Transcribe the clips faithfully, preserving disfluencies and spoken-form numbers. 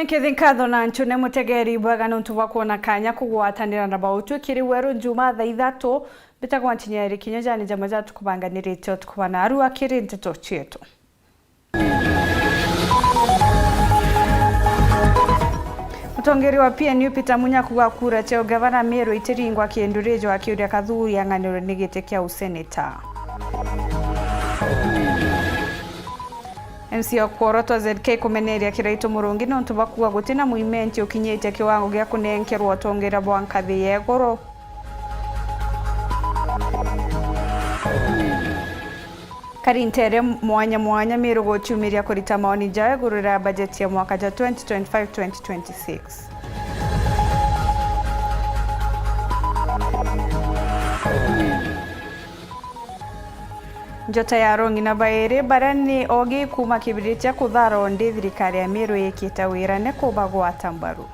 Nkithi nkatho na ncune mutegeri bwega nontu bwa kwona kanya kugwatanira na bautwi kiri weru njuma thaa ithatu. Mbitagwa Ntinyeri Kinyojani, jama ja tukubanganirite utuku bwa narua kiri nteto cietu. Mutongeri wa P N U Peter Munya kuga kura cia ugavana Meru itiringwa kindu riju akiuria Kathuri ang'anirwe ni giti kia useneta. M C a kworotwa Z K kumeneria Kiraitu Murungi nontu bwa kuuga gutina muimenti ukinyitie kiwango gia kunenkerwa utongeria bwa nkathi ya iguru. Kari ntere mwanya mwanya Meru guciumiria kurita maoni jao iguru ria bajeti ya mwaka ja twenty twenty-five twenty twenty-six. Njota ya arongi na bairi baria ni ogi kuuma kibiritia kuthara undi thirikari ya Meru ikite wira ni kubagwata mbaru.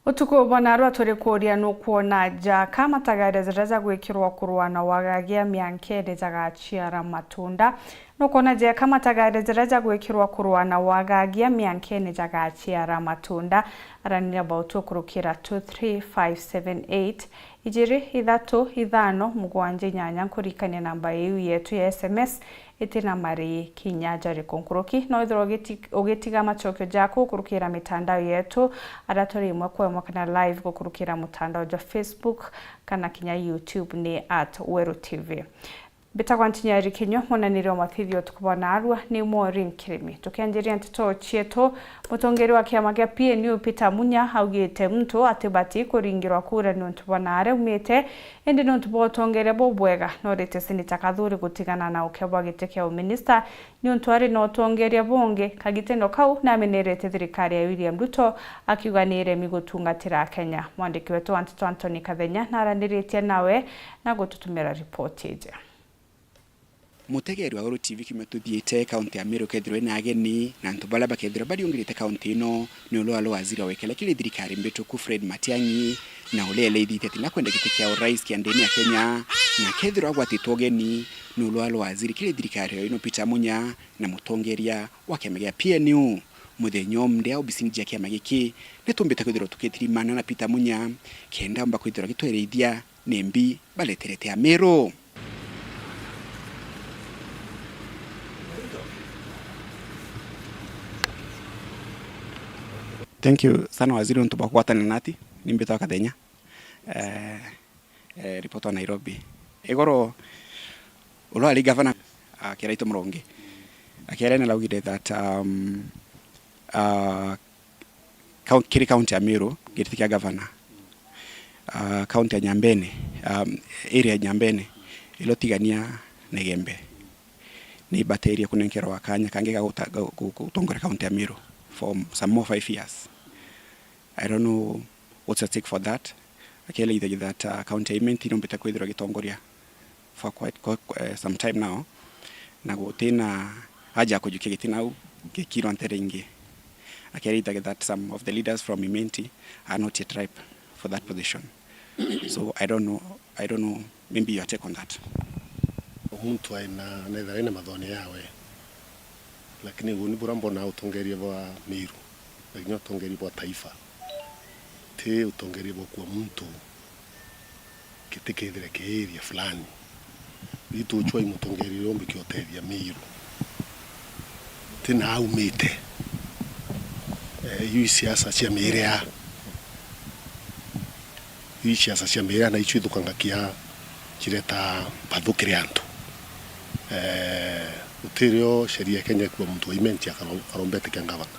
Utuku bwa narua turi kuuria nukwona ja ka matagaria jaria jagwikirwa kurua na wagagia miankene jagaciara matunda? Nukwona ja ka matagaria jaria jagwikirwa kurua na wagagia miankene jagaciara matunda? Araniria bautu kurukira two three five seven eight, ijiri ithatu ithano mugwanja inyanya, nkurikania namba iu yetu ya S M S iti na marii kinya jariku nkuruki. No ithirwa ugiti-, ugitiga macokio jaku gukurukira mitandao yetu, aria turi imwe kwa imwe kana live gukurukira mutandao jwa Facebook kana kinya YouTube ni at Weru T V. Mbitagwa Ntinyeri Kinyo, munaniri wa mathithio utuku bwa narua ni Maureen Kirimi. Tukianjiria nteto cietu, mutongeri wa kiama kia P N U Peter Munya augite muntu atibati kuringirwa kura niuntu bwa naria aumite, indi niuntu bwa utongeria bubwega, norite Seneta Kathuri gutigana na ukia bwa giti kia uminista niuntu ari na utongeria bungi. Kagitendo kau namenerete thirikari ya William Ruto, akiuga ni iremi gutungatira Akenya. Mwandiki wetu wa nteto Anthony Kathenya naraniritie nawe na gututumira ripoti iji. Mutegeri wa Weru T V kiumia tuthiite, kaunti ya Meru kethirwa ina ageni, na antu baria bakethirwa bariungirite kaunti ino ni ulwa rwa waziri wa wekele kiri thirikari mbituku Fred Matiang'i, na uria eleithitie ati nakwenda giti kia urais kiandini ya Kenya, na akethirwa agwatitwe ugeni ni ulwa rwa waziri kiri thirikari ino Peter Munya na mutongeria wa kiama gia P N U. Muthenya umwe ndi obisini jia kiama giki, nitumbite kwithirwa tukitirimana na Peter Munya kenda omba kwithirwa agitwereithia nimbi bareterete Ameru. Thank you sana waziri untu bwa kugwatana nati. Nimbitwa Kathenya. Eh, eh, ripota wa Nairobi. Igoro uria ari gavana, ah, Kiraitu Murungi, akiaria naraugire that, um, ah, kau-, kiri kaunti ya Meru, giti kia gavana, ah, kaunti ya Nyambene, um, area ya Nyambene, ilotigania na Igembe, ni ibatirie kunenkerwa kanya kangi ga guta-, ga gu-, gutongoria kaunti ya Meru for some more five years. I don't know what's at stake for that. Akieleithagia that, uh, county ya Imenti numbite kwithirwa gitongoria for quite, quite, uh, some time now, na gutina haja ya kujukia giti nau ngikirwa ntere ingi. Akieleithagia that some of the leaders from Imenti are not yet ripe for that position. So I don't know, I don't know, maybe your take on that. Muntu aina, nethera ina mathoni yawe. Lakini uuni buria mbonaa utongeria bwa Miru, na kinya utongeria bwa taifa, ti utongeria bwa kua muntu giti kethire ki area fulani. Ithu uchwa i mutongeria uria umbikia utethia Miru. Ti na aumite. Eh, iu i siasa cia miiria. Ii siasa cia miiria na icio ithukangagia, cireta mpathu kiri antu. Eh, gutirio sheria ya Kenya ikua muntu wa Imenti akaro-, akarombete kia ngavana,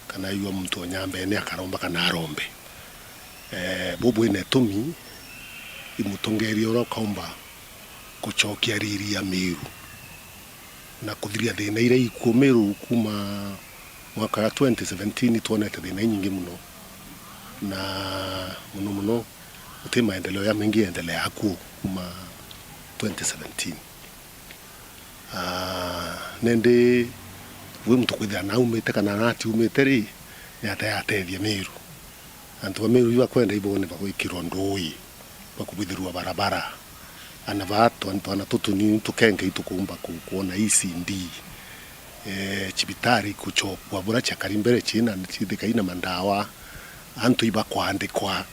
kana igua muntu wa Nyambene akaromba kana arombe. Eh, buu bwina itumi imutongeria uria ukaumba gucokia riri ya Miru na kuthiria thina iria ikuo Miru kuma mwaka wa twenty seventeen. Twonete thina inyingi muno, na muno muno guti maendeleo ya maingi yaendelea akuo kuma twenty seventeen. Ah, nindi wi muntu kwithira naumite kana natiumite ri, ni atia yatethia Miru? Antu ba Meru ibakwenda ibone bagwikirwa ndui, bakubwithirwa barabara. Ana ba twa-, twana tutunini tukenge itukumba ku-, kwona E C D. Eh, cibitari kuchokwa bura ciakari mbere ciina, cithikai na mandawa. Antu ibakwandikwa,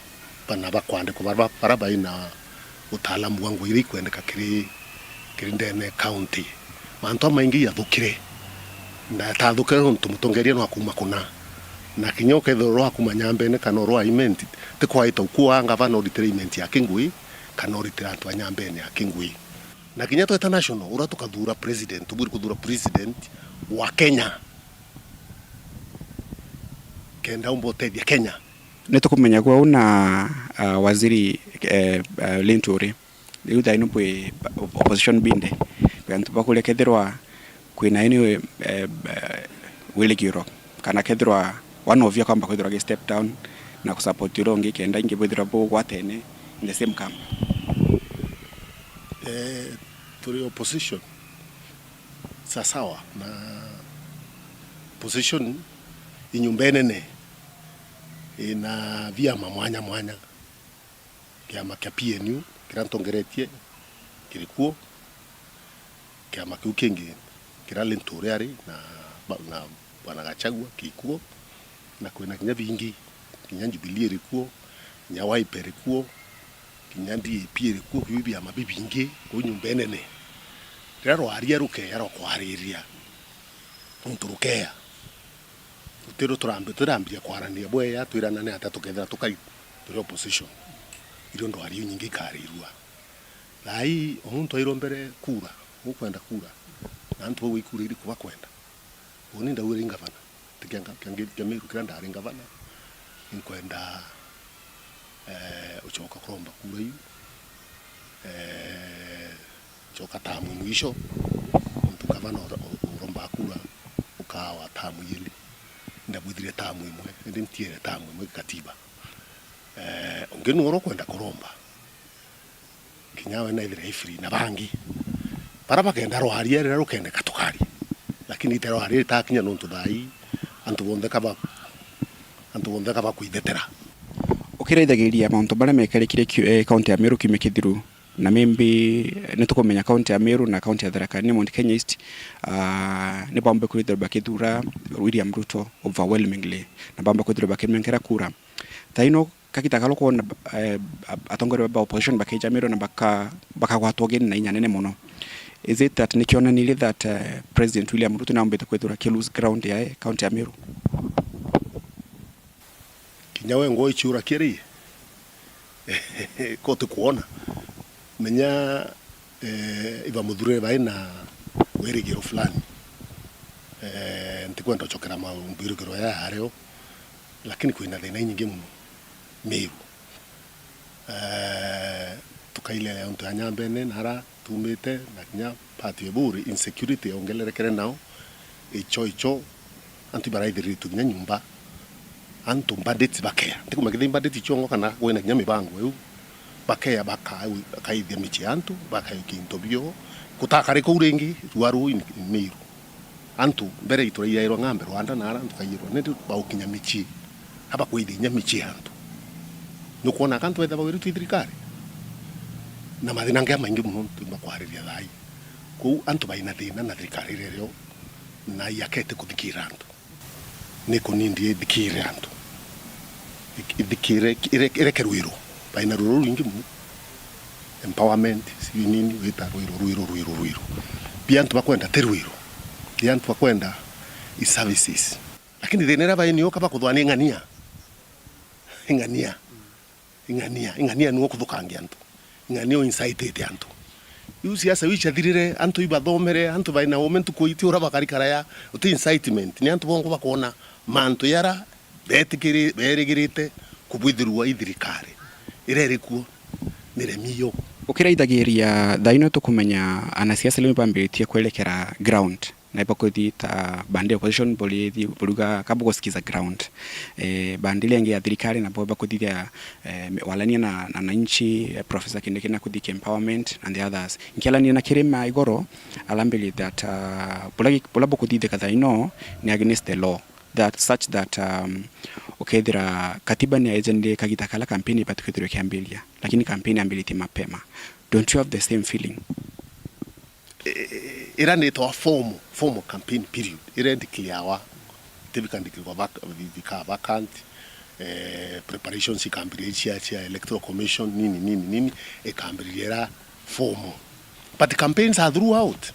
bana bakwandikwa bara, bara baina utaalamu bwa ngugi iria ikwendeka kiri, kiri ndene county. Mantu amaingi jathukire, na jatathukire nontu mutongeria no akuma kuna. Na kinya ukethirwa uru akuma Nyambene kana uru aimenti, ti kwaita ukua ngavana uritire imenti ya kingui, kana uritire antu a Nyambene ya kingui. Na kinya tweta national, ura tukathura president, tubwiri kuthura president wa Kenya, kenda umba utethia Kenya. Ni tukumenya kwou na, ah, waziri, eh, ah, Linturi. Riu thaino bwi opposition binde, kwi antu bakuria kethirwa kwina ini, eh, eh, wirigiro, kana kethirwa one of you akomba kwithirwa agi step down na kusupport uria ungi, kenda ingi bwithirwa bugwatene in the same camp. Eh, turi opposition, sasawa na opposition i nyumba inene, ina biama mwanya mwanya. Kiama kia P N U kiria ntongeretie kiri kuo, kiama kiu kingi kiria Linturi ari na ba-, na Bwana Gachagua ki kuo, na kwina kinya bingi, kinya Jubilee iri kuo, kinya Wiper iri kuo, kinya D A P iri kuo, biu biama bibingi kuu nyumba inene. Riria rwaria rukeya rwa kwariria, untu rukeya, Tutiru turambi-, turambiria kwarania bweya, twirana ni atia tukethira tukari turi opposition, irio ndwari iu nyingi ikarirua. Thaa ii, o muntu airwo mbere kura, ukwenda kura, na antu bau ikura iriku bakwenda. Uni ndaugire i ngavana, ti kia nga-, kia ngi-, kia Meru kiria ndari ngavana, inkwenda, eh, ucoka kuromba kura iu, eh, Ncoka tamu mwisho, nontu gavana ura-, u-, uromba kura ukaa wa tamu ijiri. Ndabwithire tamu imwe, indi ntiere tamu imwe gikatiba. Eh, ungi nu ura ukwenda kuromba, kinya we naithire i free na bangi. Bara bakenda rwaria, riria rukendeka tukaria. Lakini ita rwaria ritakinya nontu thaa ii antu bonthe kaba-, antu bonthe kabakwithetera. Ukirithagiria mauntu maria mekarikire kiu-, eh, kaunti ya Meru kiumia kithiru, Na maybe, eh, nitukumenya kaunti ya Meru na kaunti ya Tharaka Nithi, Mount Kenya East, ah, nibambe kwithirwa bakithura William Ruto overwhelmingly, na bambe kwithirwa bakimenkera kura. Thaino kagita karia ukwona, eh, atongoria ba opposition bakija Meru na baka-, bakagwatwa ugeni na inya nene mono. Is it that nikionanirie that, eh, President William Ruto nambite kwithirwa aki lose ground yae kaunti ya Meru? Kinya we ngoo ichiura kiri, ko utikwona. Menya, eh, ibamuthurire bai na wirigiro fulani. Eh, ntikwenda gucokera ma-, mbirugiro ya yario, lakini kwina thina inyingi mono Meru. Eh, tukailelea untu ya Nyambene na ara tumite na kinya part ya Buri, insecurity yongelerekere nao, icho icho, antu ibaraithiritwe kinya nyumba, antu bandits bakea. Ntikumenya kethira bandits ciongo kana kwina kinya mibango iu, bakea baka-, bakaithia micii ya antu, bakayukia into bio, gutakari kuu ringi, rua ruu in, in Meru. Antu mbere itu raiyairwa ng'ambe Rwanda na ara antu kaiyirwa, nindi baukinya micii, abakwithia inya micii ya antu. Nukwona aka antu bethagwa iru twi thirikari? Na mathina angi jamaingi mono ntumba kwariria thaa ii. Kwou antu baina thina na thirikari iria irio, na iakete kuthikira antu. Ni kunindi ithikire antu. Ithikire, ire-, ireke rwiro. Baina rwiro rwingi mono. Empowerment, sijui nini, wita rwiro, rwiro, rwiro, rwiro. Bia antu bakwenda ti rwiro. Bia antu bakwenda i services. Lakini thina iria bainio kaba kuthwa ni ng'ania. Ing'ania. Ing'ania, ing'ania niwe ukuthukangia antu. Ing'ania uincitite antu. Riu siasa iu ciathirire, antu ibathomere, antu baina ome ntuku iti ura bakarikara ya, uti incitement. Ni antu bongo bakwona mantu yara betikiri-, berigirite kubwithirua i thirikari. Iria iri kuo ni remi yo. Ukiraithagiria thaa ino tukumenya anasiasa rimwe bambiritie kwerekera ground. Na ibakuthi ta bandi opposition burithi-, buruga ka bugusikiza ground. Eh, bandi iria ingi ya thirikari nabo bakuthithia, eh, walania na, na wananchi, eh, Professor Kindiki na kuthithia empowerment and the others. Nkialania na Kirima igoro, alambiririe that, uh, bula gi-, bula bukuthithika thaa ino ni against the law. that, such that, um, ukethira katiba ni yaejanire kagita kala campaign ibati kwithirwa ikiambiria, lakini campaign yambiritie mapema. Don't you have the same feeling? Ira nitwa formal, formal campaign period, ira indeclarewa, ti bikandikirwa vac-, vi-, vika vacant, eh, preparations ikambiria cia, cia electoral commission, nini, nini, nini, ikambiriria ira formal. But campaigns are throughout.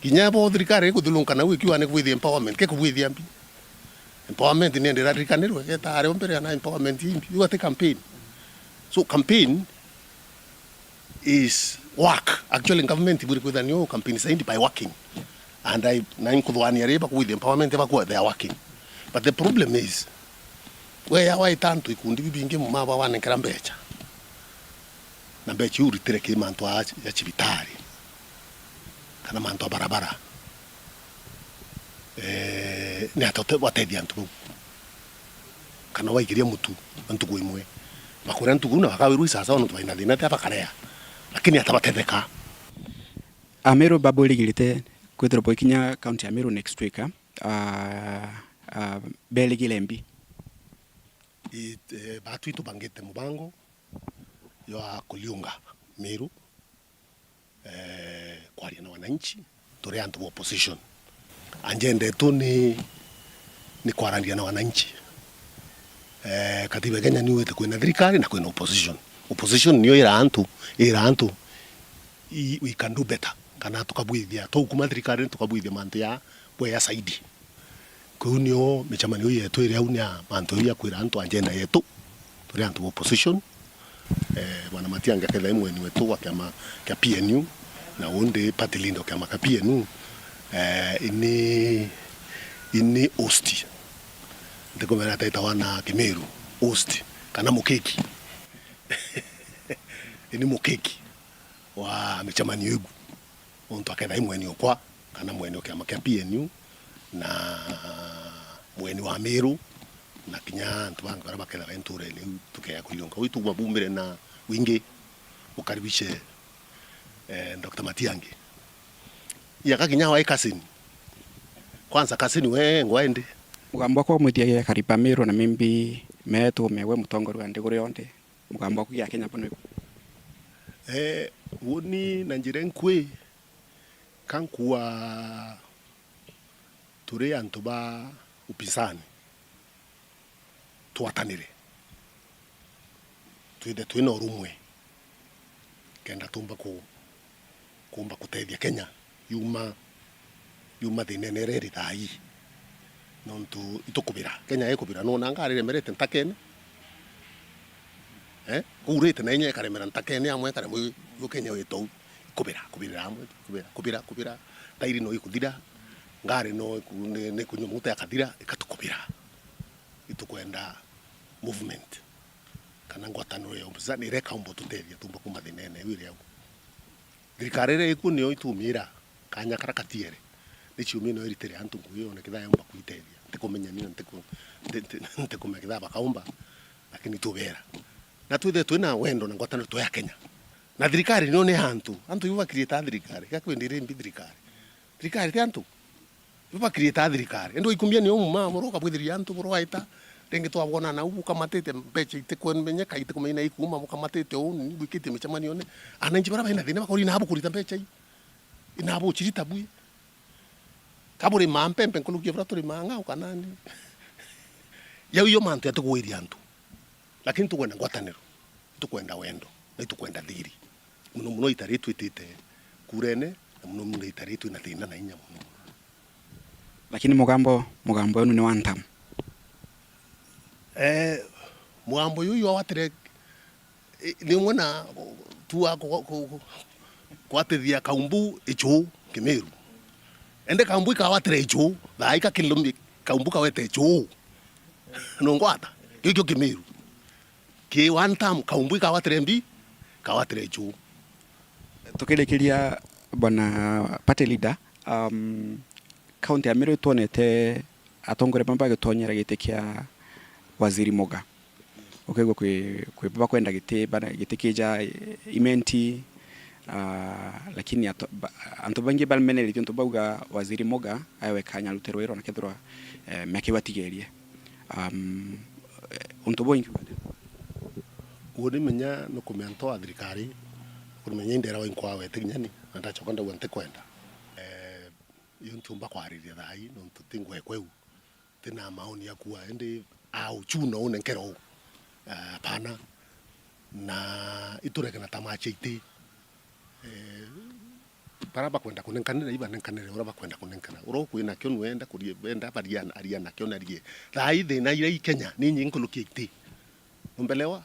Kinya bo thirikari ikuthulunka nau ikiuga ni kubwithia empowerment, ke kubwithia mbi? Empowerment ni endera ririkanirwe, geta ario mbere ana empowerment imbi. You got a campaign. So campaign is work. Actually, government ibwire kwithania campaign zaidi by working. And I, na inkuthwania ri bakubwithia empowerment bakua they are working. But the problem is, we ya waita antu ikundi bibingi muma ba wanenkera mbecha. Na mbecha iu uritire ki mantu aa ya cibitari, kana mantu a barabara. Eh, ni ata ute-, watethia antu bau? Kana waikiria mutu na ntuku imwe, bakuria ntuku na bakawirwa isasawa nontu baina thina tia bakarea, lakini ata batetheka? Ameru babwirigirite kwithirwa boikinya kaunti ya Meru next week, ah, ah, berigire mbi? It, eh, batu itubangite mubango jwa kuriunga Meru, eh, kwaria na wananchi, turi antu ba opposition. Agenda yetu ni, ni kwaranira na wananchi. Eh, katiba ya Kenya ni yugite kwina thirikari na kwina opposition. Opposition niyo ira antu, ira antu, i-, we can do better. Kana tukabwithia, twaukuma thirikari, tukabwithia mantu ya bwega zaidi. Kuu nio micemanio ii yetu iri au ni ya mantu jau ya kwira antu agenda yetu, turi antu ba opposition. Eh, Bwana Matiang'i akethira i mweni wetu wa kiama kia P N U, na undi party leader wa kiama kia P N U, eh, ini, ini host. Ntikumenya ataitawa na Kimiru, host, kana mukiki. Ini mukiki wa micemanio igu. Nontu akethira i mweni okwa, kana mweni o kiama kia P N U, na mweni wa Miru, na kinya antu bangi baria bakethagwa i nturene iu tukea kuriunga. Ui tuguma bumbire na wingi, ukaribishe, eh, Doctor Matiang'i. Yaka kinya wai cousin. Kwanza cousin we ngwa indi. Mugambo wakwa umwithiagia kariba Miru na mimbi metu mewe mutongoria wa ndiguru yonthe. Mugambo waku gia Kenya bono iku? Eh, woni na njira inkui, ka nkua turi antu ba upinzani, twatanire, twithe twina urumwe, kenda tumba ku-, kumba kutethia Kenya yuma, yuma thinene iria iri thaa ii. Nontu itukubira, Kenya ikubira, nona ngari iremerete ntakene. Eh? Kuurite na inya ikaremera ntakene, amwe ikaremwa i-, yo Kenya witou. Ikubira, kubirira amwe, kubira, kubira, kubira. Tairi no ikuthira, ngari no iku-, ni, ni kunyua maguta yakathira, ikatukubira. Itukwenda movement, kana ngwataniro ya upinzani iria ikaumba ututethia tumba kuma thinene iu iri au. Thirikari iria ikuo niyo itumira kanya kara katiere. Ni ciumia no iritire antu ngugi yone kethira yomba kwitethia. Ntikumenya ni ntiku-, nti-, nti-, ntikumenya kethira bakaumba, lakini tubera. Na twithe twina wendo na ngwataniro twa ya Kenya. Na thirikari niyo ni antu. Antu ibo bakirieta thirikari. Gakwendire mbi thirikari. Thirikari ti antu. Ibo bakirieta thirikari. Indi waikumia ni umuma, buru ukabwithiria antu, buru waita. Ringi twabona nau bukamatite mbecha itikumenyeka, itikumenyeka ikuma, bukamatite uu, ni bwikitie micemanio ni. Ananchi bara baina thina bakori na bukurita mbecha ii. Ina buchirita bwi. Ka burimaa mpempe nkuruki ya buria turimaa ng'au kana ni? Jau iyo mantu jatigwiria antu. Lakini tukwenda ngwataniro, tukwenda wendo, na itukwenda thiri. Muno muno ita rii twitite kurene, na muno muno ita rii twina thina na inya muno. Lakini mugambo, mugambo wenu ni one term? Eh, mugambo juju jwawatire, eh, ni umwe na tua ku-, ku-, ku-, kwatithia kaumbu ichu Kimiru. Ende kaumbu ikawatira ichu, thaa ika kilumi kaumbu kawete ichu. Nungwata? Kio kio Kimiru. Ki one term, kaumbu ikawatire mbi, kawatire ichu. Tukirikiria, bwana party leader, um, kaunti ya Meru itwonete atongoria bamwe bagitonyera giti kia Waziri Muga. Ukaigua kwi, kwi bakwenda giti, bana-, giti kija, eh, Imenti, Ah, lakini ato-, ba-, antu baingi bameneretie untu bauga Waziri Muga aewe kanya arute rwiro na kethirwa, eh, miaka iu atigerie. Um, eh, untu buu inkiuga atia? Uu ni menya ni kumea nto wa thirikari, kumenya indera wa inkwawe tiginyani, na ndachoka ndauga ntikwenda. Eh, iyo ntiumba kwariria thaa ii, nontu ti ngwekwe u. Tina maoni ya kuuga, indi au chu no unenkera u. Ah, hapana. Na itureke na tamaa cia iti. Eh, bara bakwenda kunenkanira, ibanenkanire uria bakwenda kunenkana. Uria ukwinakio nwenda kurie-, wenda baria-, aria nakio narie. Thaa ii thina iria i Kenya ni nyingi nkuruki ya iti. Umbelewa?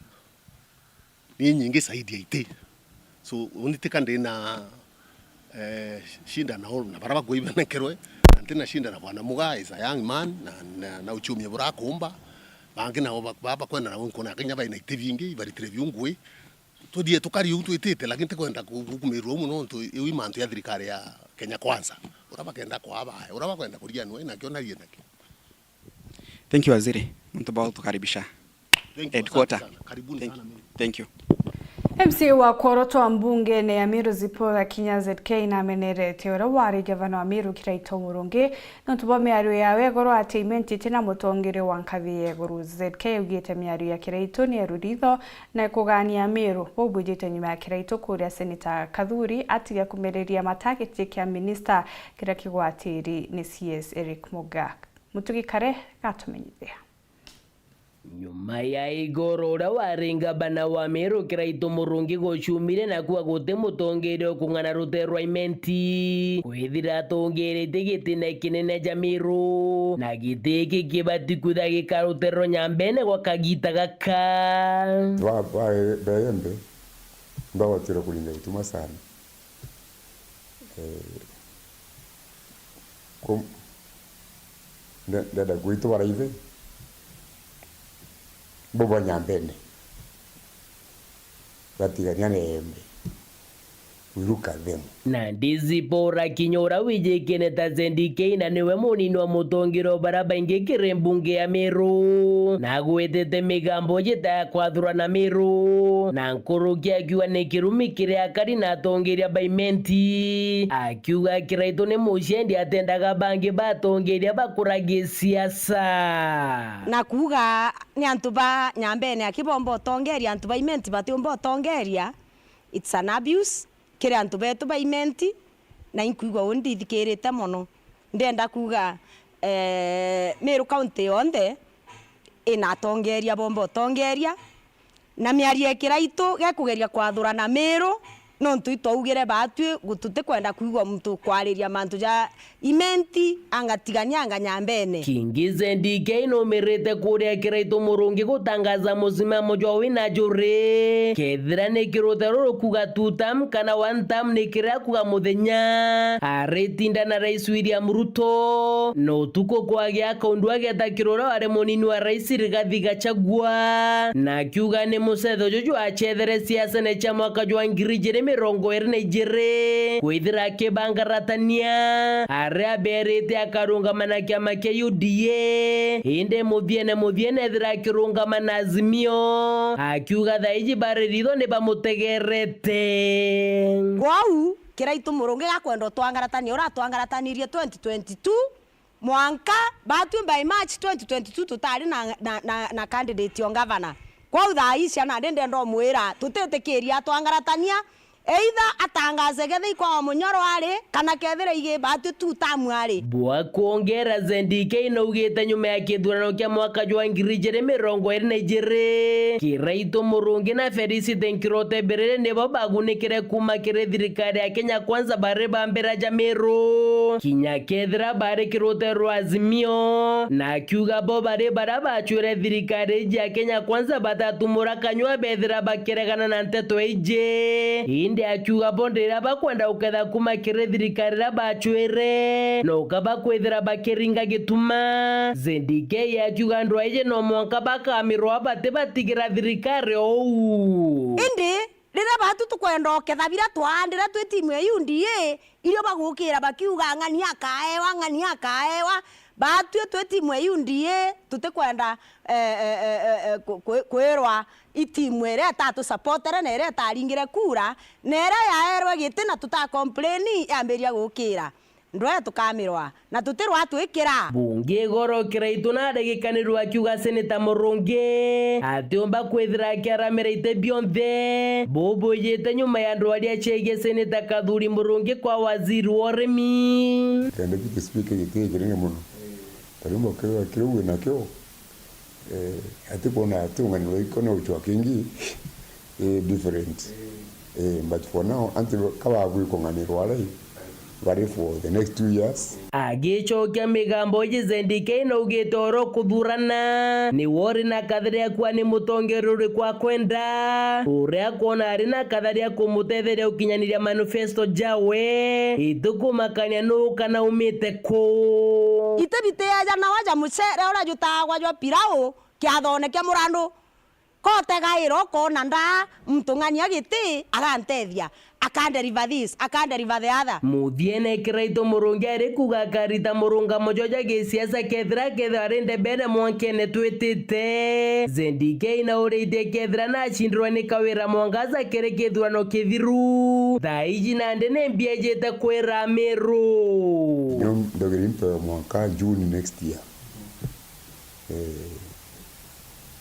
Ni nyingi zaidi ya iti. So, uni tika ndina, eh, shinda na, na bara bakwibana nkerwe, na ntina shinda na Bwana Muga is a young man, na, na, na uchumi burakumba. Bangi nabo ba-, ba-, bakwenda nabo nkona kinya baina iti bingi, ibaritire biu ngui. Tuthie tukari uu twitite, lakini tikwenda ku-, gukumirwa uu mono nontu iu i mantu ya thirikari ya Kenya Kwanza. Uria bakenda kwaa bae, uria bakwenda kuria nwe nakio narie nakio. Thank you, Waziri. Nontu bwa gutukaribisha. Thank you, headquarter. Asante sana. Karibuni sana Meru. Thank you. M C A wa kworotwa mbungene ya Meru Zipporah Kinya Z K nameneretie uria wari gavana wa Meru Kiraitu Murungi nontu bwa miario yawe iguru ati Imenti itina mutongeria wa nkathi ya iguru. Z K augite miario ya Kiraitu ni ya ruritho na kugania Meru bubwijite nyuma ya Kiraitu kuria Seneta Kathuri atige kumiriria mata giti kia minista kiria kigwatiri ni C S Eric Muga. Mutugi Kare gatumenyithia. Nyuma ya igoro uria wari ngabana wa Meru Kiraitu Murungi gucumire na kuuga guti mutongeria ukung'ana rutere rwa Imenti, kwithira atongeritie gitine kinene ja Meru, na giti giki kibati kwithira gikarutererwa Nyambene gwa kagita gaka. Ba-, ba-, beembe, mbagotire kuringa gituma sana. Eh, ku-, nde-, ndenda gwitu baraithi, bo ba Nyambene, batigania na Embe, wiruka them. Na Ndisi Paul Akinya uria wijikene ta Zendikei na niwe munini wa mutongeria o baria baingi kiri mbunge ya Meru, na agwetete migambo jita ya kwathurana Meru, na nkuruki akiuga ni kirumi kiria akari na atongeria ba Imenti. Akiuga Kiraitu ni mucendi atendaga bangi ba atongeria bakuragia siasa. Na kuuga ni antu ba Nyambene aki bomba utongeria, antu ba Imenti batiumba utongeria, it's an abuse kiri antu betu ba Imenti, na inkwigua uu ndithikirite mono. Ndenda kuuga, eh, Meru County yonthe ina atongeria bomba utongeria, na miario ya Kiraitu gekugeria kwathurana Meru, nontu itwaugire baatwi gu-, tutikwenda kwigua muntu kwariria mantu ja Imenti, anga tigania anga Nyambene. Kingi Zendikei numirite kuria Kiraitu Murungi gutangaza musimamo jwa wi na juri. Kethira ni kirutero rukuga two term kana one term ni kiria kuga muthenya aritinda na Rais William Ruto, na utuku kwagia akaundu ageta kiri uria wari munini wa Rais Rigathi Gachagua, na akiuga ni mucetho juju acethere siasene cia mwaka jwa ngiri ijiri mirongo iri na ijiri, kwithira akibangaratania aria aberite akarungama na kiama kia U D A, indi muthiene muthiene ethira akirungama na Azimio, akiuga thaiji bari ritho ni bamutegerete. Kwou, Kiraitu Murungi gakwenda utwangaratania uria atwangaratanirie twenty twenty-two, mwanka batwi by March twenty twenty-two tutari na, na, na, na candidate o ngavana. Kwou thaa ii ciana ndi ndenda umwira tutitikiria atwangaratania, either atangaze kethira ikwa o munyoro ari, kana kethira igi batwi two term ari. Bwa kwongera, Zendikei naugite nyuma ya kithurano kia mwaka jwa ngiri ijiri mirongo iri na ijiri, Kiraitu Murungi na Felicity Nkirote Biriri nibo bagunikire kuma kiri thirikari ya Kenya Kwanza bari ba mbira ja Meru, kinya kethira bari kiri rutere rwa Azimio, na akiuga bo bari baria bacwire thirikari iji ya Kenya Kwanza batatumura kanyua bethira bakiregana na nteto iji. Indi akiuga bo ndiria bakwenda guketha kuma kiri thirikari iria bacwire, no kaba kwithira bakiringa gituma. Zendikei akiuga andu aiji no mwanka bakamirwa bati batigira thirikari ouu. Indi riria batu tukwenda uketha biria twaandire twi timu ya U D A, irio bagukira bakiuga, "Ng'ania akaewa, ng'ania akaewa." Batwi twi timu ya U D A, tutikwenda, eh, eh, eh, eh, eh, ku-, ku-, kwirwa i timu iria itatusapotere na iria itaringire kura, na iria yaerwe giti na tutacomplain yambiria gukira. Ndwee tukamirwa, na tutirwa twikira. Bungi Goro Kiraitu na arigikanirwa akiuga Seneta Murungi atiumba kwithira akiaramira iti bionthe bubwijite nyuma ya ndwari aciaigie Seneta Kathuri Murungi kwa waziri wa urimi. Kenda giki speaker giti kiringi muno. Tariu mukethira kiu winakio, eh, atikwona ati unganirwa iko ni uchwa kingi, eh, different. Eh, but for now, anti kaba gwikunganirwa rai, bari for the next two years. Agicokia migambo iji, Zendikei naugite oro kuthurana ni wori na kathiria kuwa ni mutongeria uriku akwenda, uria akwona ari na kathiria kumutetheria gukinyaniria manifesto jawe, itikumakania nuu kana umite ku. Iti bitiejanawa ja mucere uria jutagwa jwa pilau kiathone kia murandu. Kotegaira ukoona ndaa, muntu ng'ania giti agantethia, akanderiva this, akanderiva the other. Muthiene Kiraitu Murungi ari kuuga akarita murungamo jwa ja gisiasa kethira akethirwa ari ndebene mwankene twitite. Zendikei na uritie kethira nacindirwe ni Kawira Mwangaza kiri kithurano kithiru. Thaa iji nandi ni mbiejite kwira Miru. Ndio ndogeri mpe mwanka June next year. Eh,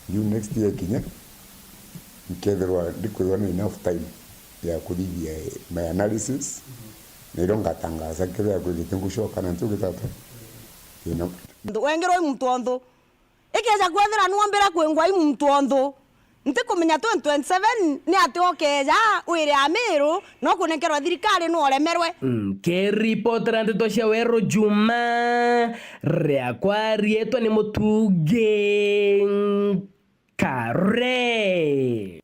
June next year kinya, nkethirwa ndikwithirwa na enough time ya kuthithia my analysis, na irio ngatangaza kethira kwithite ngucoka na ntugi tata. Ina. Wengirwe i muntu onthu. Ikeja kwethira nwombire kwingwa i muntu onthu. Ntikumenya twenty twenty-seven ni ati ukeja wire Amiru, no kunenkerwa thirikari, nu uremerwe. Nkiripotera ndeto cia Weru Juma, riakwa riitwa ni Mutungi Kare.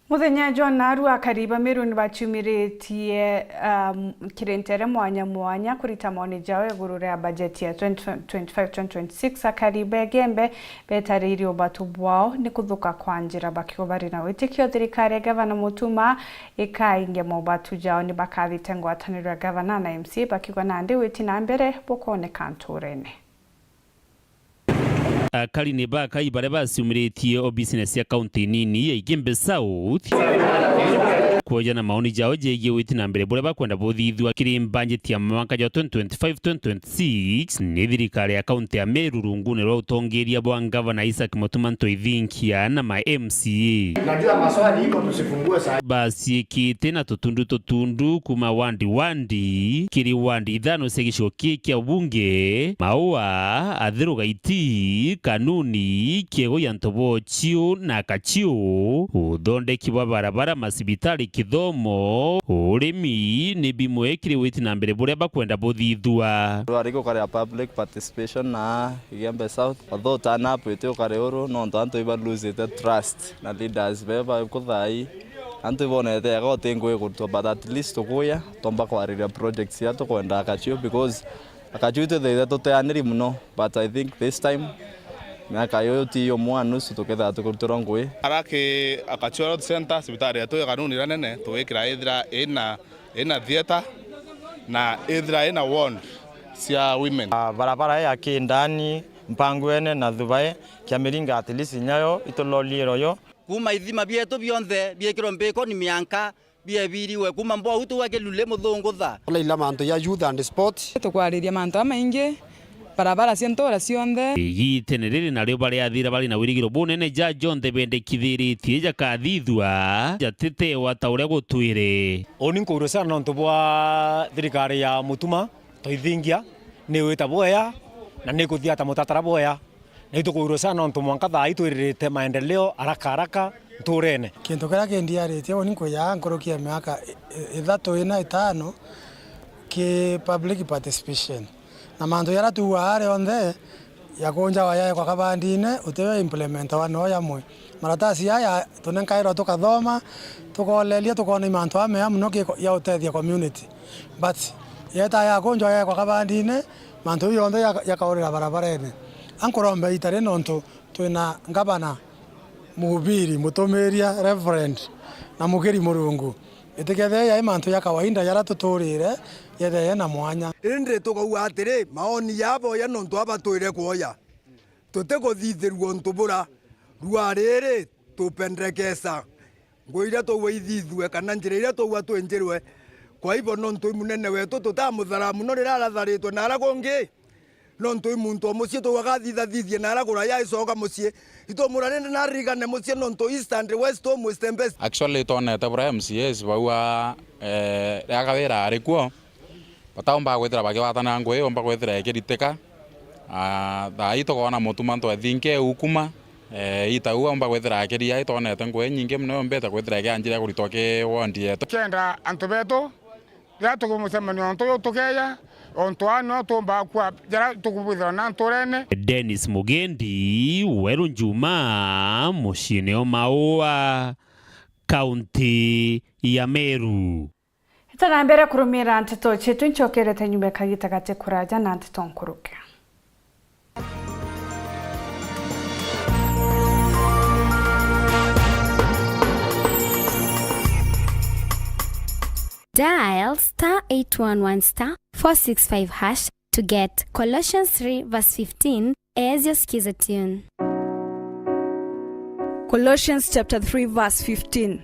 Muthenya jwa naarua, akari ba Meru ni baciumiritie, um, kiri ntere mwanya mwanya kurita maoni jao iguru ria bajeti ya twenty twenty-five twenty twenty-six. Akari ba Igembe betariririe ubatu bwao ni kuthuka kwa njira, bakiuga bari na witikio thirikari ya Gavana Mutuma ikaingia maubatu jao ni bakathite ngwataniro ya gavana na M C A, bakiuga nandi witi na mbere bukooneka nturene. Akari ni bakai baria baciumiritie o business ya kaunti nini ya Igembe South kwoja na maoni jao jegie witi na mbere buria bakwenda buthithua kiri mbanjeti ya mwaka jwa twenty twenty-five twenty twenty-six ni thirikari ya kaunti ya Meru rungune rwa utongeria bwa ngavana Isaac Mutuma Ntwithinkia na ma M C A. Najua maswali iko, tusifungue saa. Baciikite na tutundu tutundu kuma wandi wandi kiri wandi ithano cia gicigo kii kia ubunge: Maua, Athiru Gaiti, Kanuni, Kiego ya Ntobochiu na Kachiu, uthondeki bwa barabara, macibitari, kithomo, urimi ni bimwe kiri witi na mbere buria bakwenda buthithua. Rwari gukarea public participation na Igembe South, although turn up iti ukari uru, nontu antu ibalosite trust na leaders beba kuthai. Antu ibonete ega uti ngugi kurutwa, but at least tukuya, twomba kwariria projects iria tukwenda Akachiu, because Akachiu twithaithe tuteaniri muno, but I think this time, miaka yuyu ti yumwe na nusu, tukethira tukurutirwa ngugi. Araki Akachiu Health Centre, cibitari yetu ya Kanuni iria nene, tuwikira ithira ina, ina theatre na ithira ina ward cia women. Ah, barabara ya Kindani, Mpangwene na Thubai, Kiamiringa at least nyayo itulolire royo. Kuuma ithima bietu bionthe biekirwe mbiko ni mianka biebiriwe, kuuma mbwau tuwe kiluli muthungutha. Ola ila mantu ya youth and sport. Tukwariria mantu jamaingi, barabara cia ntura cionthe. Igitene riri nario bariathira bari na wirigiro bunene ja jonthe bendekithiritie jakathithua, jatitewa ta uria gutwire. Uni nkuurua sana nontu bwa thirikari ya Mutuma Ntwithinkia, ni wita bwea na ni kuthia ta mutatara bwea. Na itukuurua sana nontu mwanka thaa ii twiririte maendeleo haraka haraka nturene. Kintu kiria kindiaritie uni nkuyaa nkuruki ya miaka i-, i-, ithatu, ina, itano ki public participation. Na mantu jaria tuugaa ari onthe, jakunjawa jaekwa kabandine, utiwe implementawa no jamwe. Maratasi jaya tunenkairwa tukathoma, tukoleria, tukoona i mantu jamea muno ki ya utethia community. But yeta yakunjwa yaekwa kabandine, mantu jau jonthe jaka-, jakaurira barabarene. A nkuromba ita ri nontu twina ngavana mhubiri, mutumiria, reverend, na mukiri Murungu. Itikethee yai mantu ja kawaida jaria tuturire, yethee na mwanya. Indi tukauga atiri, maoni jabo ja nontu abatwire kwoja, tutikuthithirua untu bura. Rua riri, tupendekesa ngugi iria twaua ithithue, kana njira iria twaua twinjirwe. Kwa hivyo, nontu i munene wetu, tutamuthara mono riria aratharitwe na aria kungi. Nontu i muntu o mucii twaugaga athithathithie na aria kuraya aicoka mucii. Itumura rindi naririkane mucii nontu east and west home is the best. Actually, twonete bura M C As bauga, eh, riria Kawira ari kuo, bataumbaga kwithira bakigwatana ngugi, yumba kwithira ikiritika. Ah, thaa ii tukoona mutuma ntwethinke ukuma, eh, ita uu aumba kwithira akiria, itwonete ngugi nyingi mono yumbite kwithira ikianjiria kuritwa ki ward yetu. Kenda antu betu, riria tukimucemanio untu uyu tukeeja, untu aa nio tuumbaga kua jaria tukubwithirwa na nturene. Dennis Mugendi, Weru Njuma, muciine o Maua, kaunti ya Meru. Itana mbere kurumira nteto cietu, ncokerete nyuma kagita gati kuraja na nteto nkuruke. Dial star eight one one star four six five hash to get Colossians three verse fifteen as your skiza tune. Colossians chapter three verse fifteen.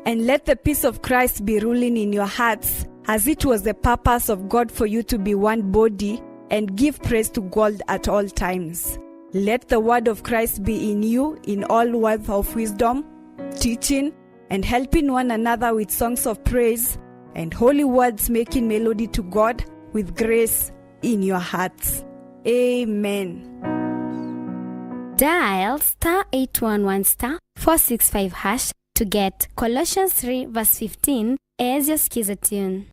And let the peace of Christ be ruling in your hearts, as it was the purpose of God for you to be one body, and give praise to God at all times. Let the word of Christ be in you in all words of wisdom, teaching, and helping one another with songs of praise and holy words, making melody to God with grace in your hearts. Amen. Dial star eight one one star four six five hash to get Colossians three verse fifteen as your skiza tune.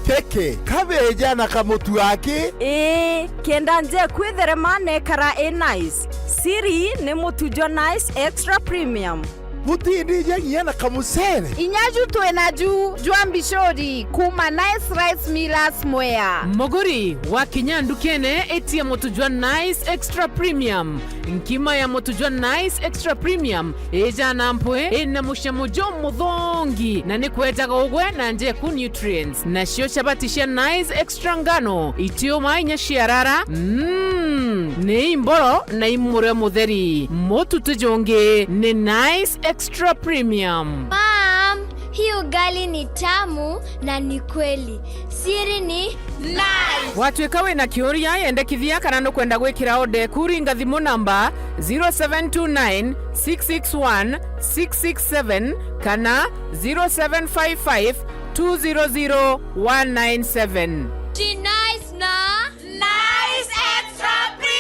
Kiki, kabeeja na kamutu aki? Ii, kenda nje kwitherema nekara i nice. Siri ni mutu jwa Nice Extra Premium. Butindija nginya na kamucere? Inya ju twi naju jwa mbicuri kuuma Nice Rice Millers Mwea. Muguri, wakinya ndukene, itia mutu jwa Nice Extra Premium. Nkima ya mutu jwa Nice Extra Premium ijaa na mpwi, ina mucamo jumuthongi, na ni kwejaga ugwe na njeku nutrients. Nacio chabati cia Nice Extra Ngano itiumaa inya ciarara. Mm, ni imboro na i murio mutheri. Mutu ti jungi, ni Nice Extra Premium. Mom, hii ugali ni tamu na ni kweli. Siri ni Nice. Watwika wina kiuria, yendekithia kana nukwenda gwikira order eku, ringa thimu namba zero seven two nine six six one six six seven kana zero seven five five two zero zero one nine seven. Ji Nice na Nice Extra Premium.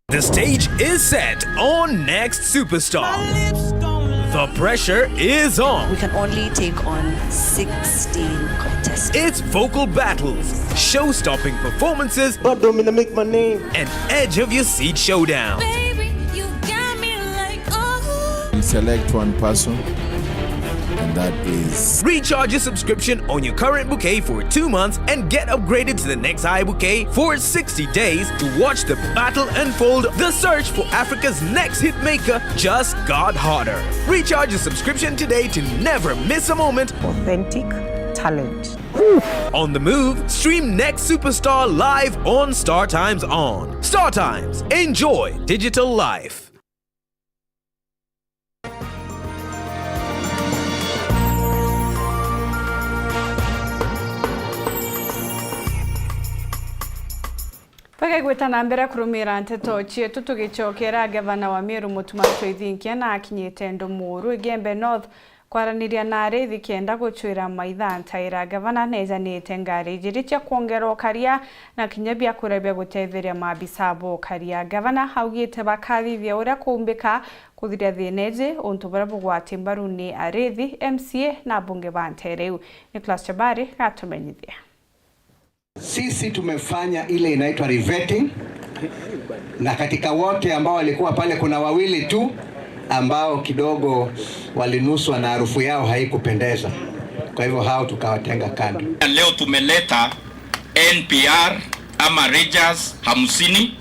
The stage is set on Next Superstar. The pressure is on. We can only take on sixteen contestants. It's vocal battles, show-stopping performances, Bado mina make my name. And edge-of-your-seat showdown. Baby, you got me like, oh. Select one person, and that is Recharge your subscription on your current bouquet for two months and get upgraded to the next high bouquet for sixty days to watch the battle unfold. The search for Africa's next hit maker just got hotter. Recharge your subscription today to never miss a moment. Authentic talent. On the move, stream Next Superstar live on Star Times On. Star Times, enjoy digital life. Twakegwita na mbere kurumira nteto cietu, tugicokera, gavana wa Meru Mutuma M'Ethingia na akinyite Ndumuru, Igembe North, kwaraniria na arithi kenda gucwira maitha ntaira. Gavana nejanite ngari ijiri cia kwongera ukaria na kinya biakura bia gutetheria maabisa ba ukaria. Gavana augite bakathithia uria kuumbika kuthiria thina iji, untu buria bugwati mbaru ni arithi, M C A na abunge ba nteere iu. Nicholas Chabari gatumenyithia. Sisi tumefanya ile inaitwa revetting, na katika wote ambao walikuwa pale, kuna wawili tu ambao kidogo walinuswa na harufu yao haikupendeza. Kwa hivyo hao tukawatenga kando. Leo tumeleta N P R ama rangers hamsini,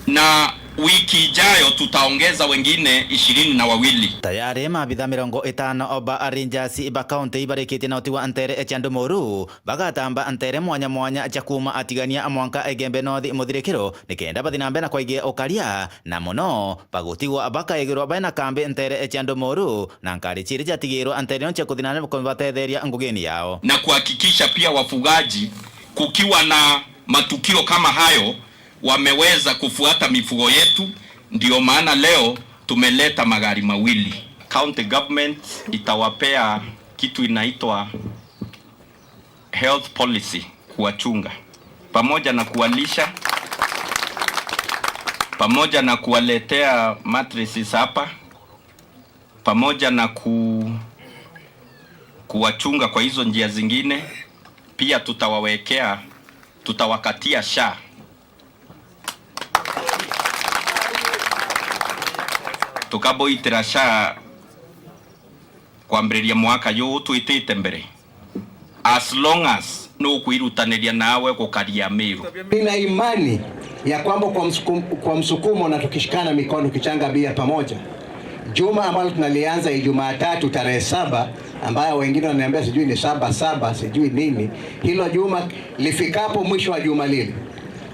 na wiki ijayo tutaongeza wengine ishirini na wawili. Tayari maabitha mirongo itano ba rangers ba kaunti ibarikitie na utigwa ntere cia Ndumuru bagatamba ntere mwanya mwanya cia kuuma Atigania mwanka Igembe North muthirikiro, nikenda bathi na mbere na kwaigia ukaria, na mono bagutigwa bakaigirwa baina kambi ntere cia Ndumuru, na nkari ciiri ciatigirwa ntere ino cia kuthi na mbere kubatetheria ngugini yao. Na kuhakikisha pia wafugaji, kukiwa na matukio kama hayo, wameweza kufuata mifugo yetu, ndio maana leo tumeleta magari mawili. County government itawapea kitu inaitwa health policy, kuwachunga pamoja na kuwalisha, pamoja na kuwaletea mattresses hapa, pamoja na ku, kuwachunga kwa hizo njia zingine. Pia tutawawekea, tutawakatia SHA. Tukaboitira SHA kwambiriria mwaka juu twitite mbere, as long as nukwirutaniria nawe gukaria Meru. Nina imani ya kwamba kwa msukum-, kwa msukumo na tukishikana mikono, tukichanga bia pamoja, juma ambalo tunalianza Ijumaa tatu tarehe saba, ambayo wengine wananiambia sijui ni saba saba sijui nini, hilo juma lifikapo mwisho wa juma lile,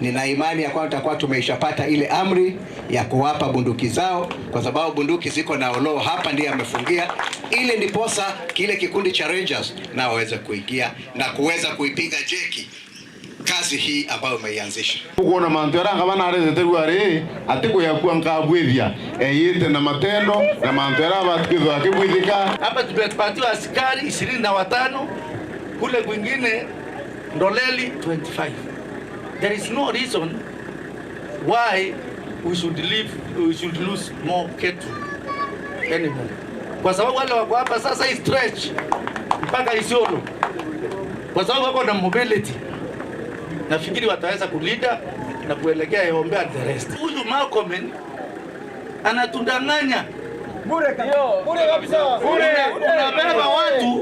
nina imani ya kwamba tutakuwa tumeishapata ile amri ya kuwapa bunduki zao, kwa sababu bunduki ziko na Oloo hapa ndiye amefungia, ili ndiposa kile kikundi cha rangers nao waweze kuingia na kuweza kuipiga jeki kazi hii ambayo umeianzisha. Ukwona mantu jaria ngavana aretete riu ari, ati kuyakua nkabwithia, eyite na matendo na mantu jaria abati kwithirwa akibwithika. Hapa tumepatiwa askari ishirini na watano, kule kwingine Ndoleli twenty-five. There is no reason why we should leave, we should lose more cattle anymore. Kwa sababu wale wako hapa sasa hii stretch mpaka Isiolo, kwa sababu wako na mobility, nafikiri wataweza kulinda na kuelekea Yombe and the rest. Huyu Murkomen anatudanganya. Bure kabisa. Bure kabisa. Bure. Una-, unabeba watu,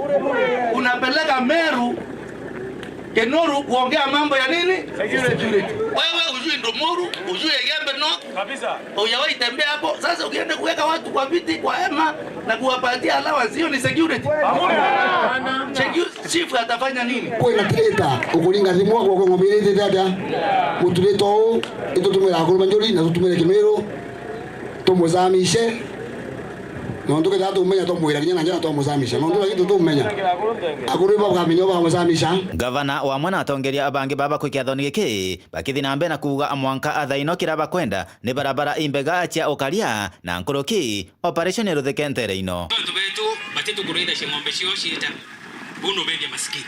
unapeleka Meru, Kinoru kuongea mambo ya nini? Security. Security. Wewe hujui Ndumuru, hujui Igembe North. Kabisa. Hujawahi tembea hapo. Sasa ukienda kuweka watu kwa viti, kwa hema na kuwapatia allowance, hiyo ni security? Hakuna. Secu-, chief atafanya nini? Kwina tirita ukuringa thimu gwakwa ng'ombe iritite atia? Guturita uu, itutumira akuru ba njuri na tutumire Kimiru. Tumucamishe. Nontu kethira tumenya twamwira kinya na njara twamuzamisha. Nontu lakini tutumenya. Akuru ibo bakamenya ubakamuzamisha. Gavana wamwe na atongeria bangi baba kwi kiathoni giki bakithi na mbere na kuuga mwanka athaino kira bakwenda ni barabara imbega cia ukaria na nkuruki operation iruthike ntere ino. Antu betu batitukurithacia ng'ombe ciao ciita. Buu nubethia masikini.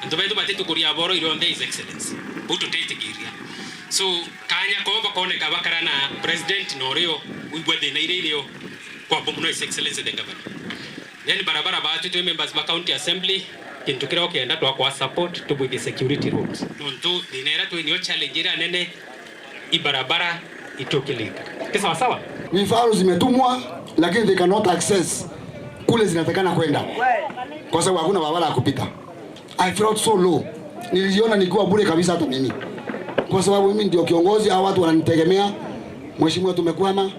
Antu betu batitukuria boro irionthe, His Excellency. Buu tutitikiria. So, kanya koo bakoneka bakara na president na urio wigua thina iria irio kwa bo muno, His Excellency the Governor. Then barabara batu twi members ba County Assembly, kintu kiria ukienda twakwa support tubwithie security roads. Nontu thina iria twi nio challenge iria nene, i barabara itukilika. Ki sawa sawa? Vifaru zimetumwa, lakini they cannot access kule zinatakana kwenda. Kwa sababu hakuna barabara ya kupita. I felt so low. Nilijiona nikiwa bure kabisa hata mimi. Kwa sababu mimi ndio kiongozi, hao watu wananitegemea. Mheshimiwa, tumekwama.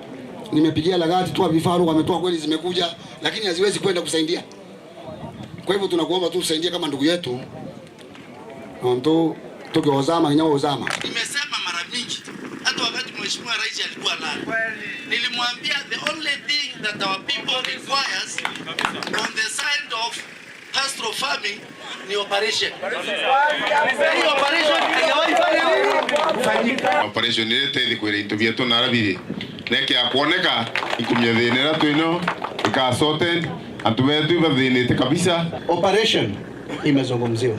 Nimepigia Lagati, toa vifaru, wametoa kweli, zimekuja, lakini haziwezi kwenda kusaidia. Kwa hivyo tunakuomba tu usaidie kama ndugu yetu. Nontu tukiozama, kinya uzama. Nimesema mara mingi, hata wakati Mheshimiwa Rais alikuwa nani, nilimwambia the only thing that our people requires on the side of pastoral farming ni operation. Hii operation haijawahi fanya nini? Fanyika. Operation ile tethi kwira into bietu na arabiri. Neke akwoneka ikumya thina iria twino ika sorted, antu betu ibathinite kabisa. Operation imezungumziwa.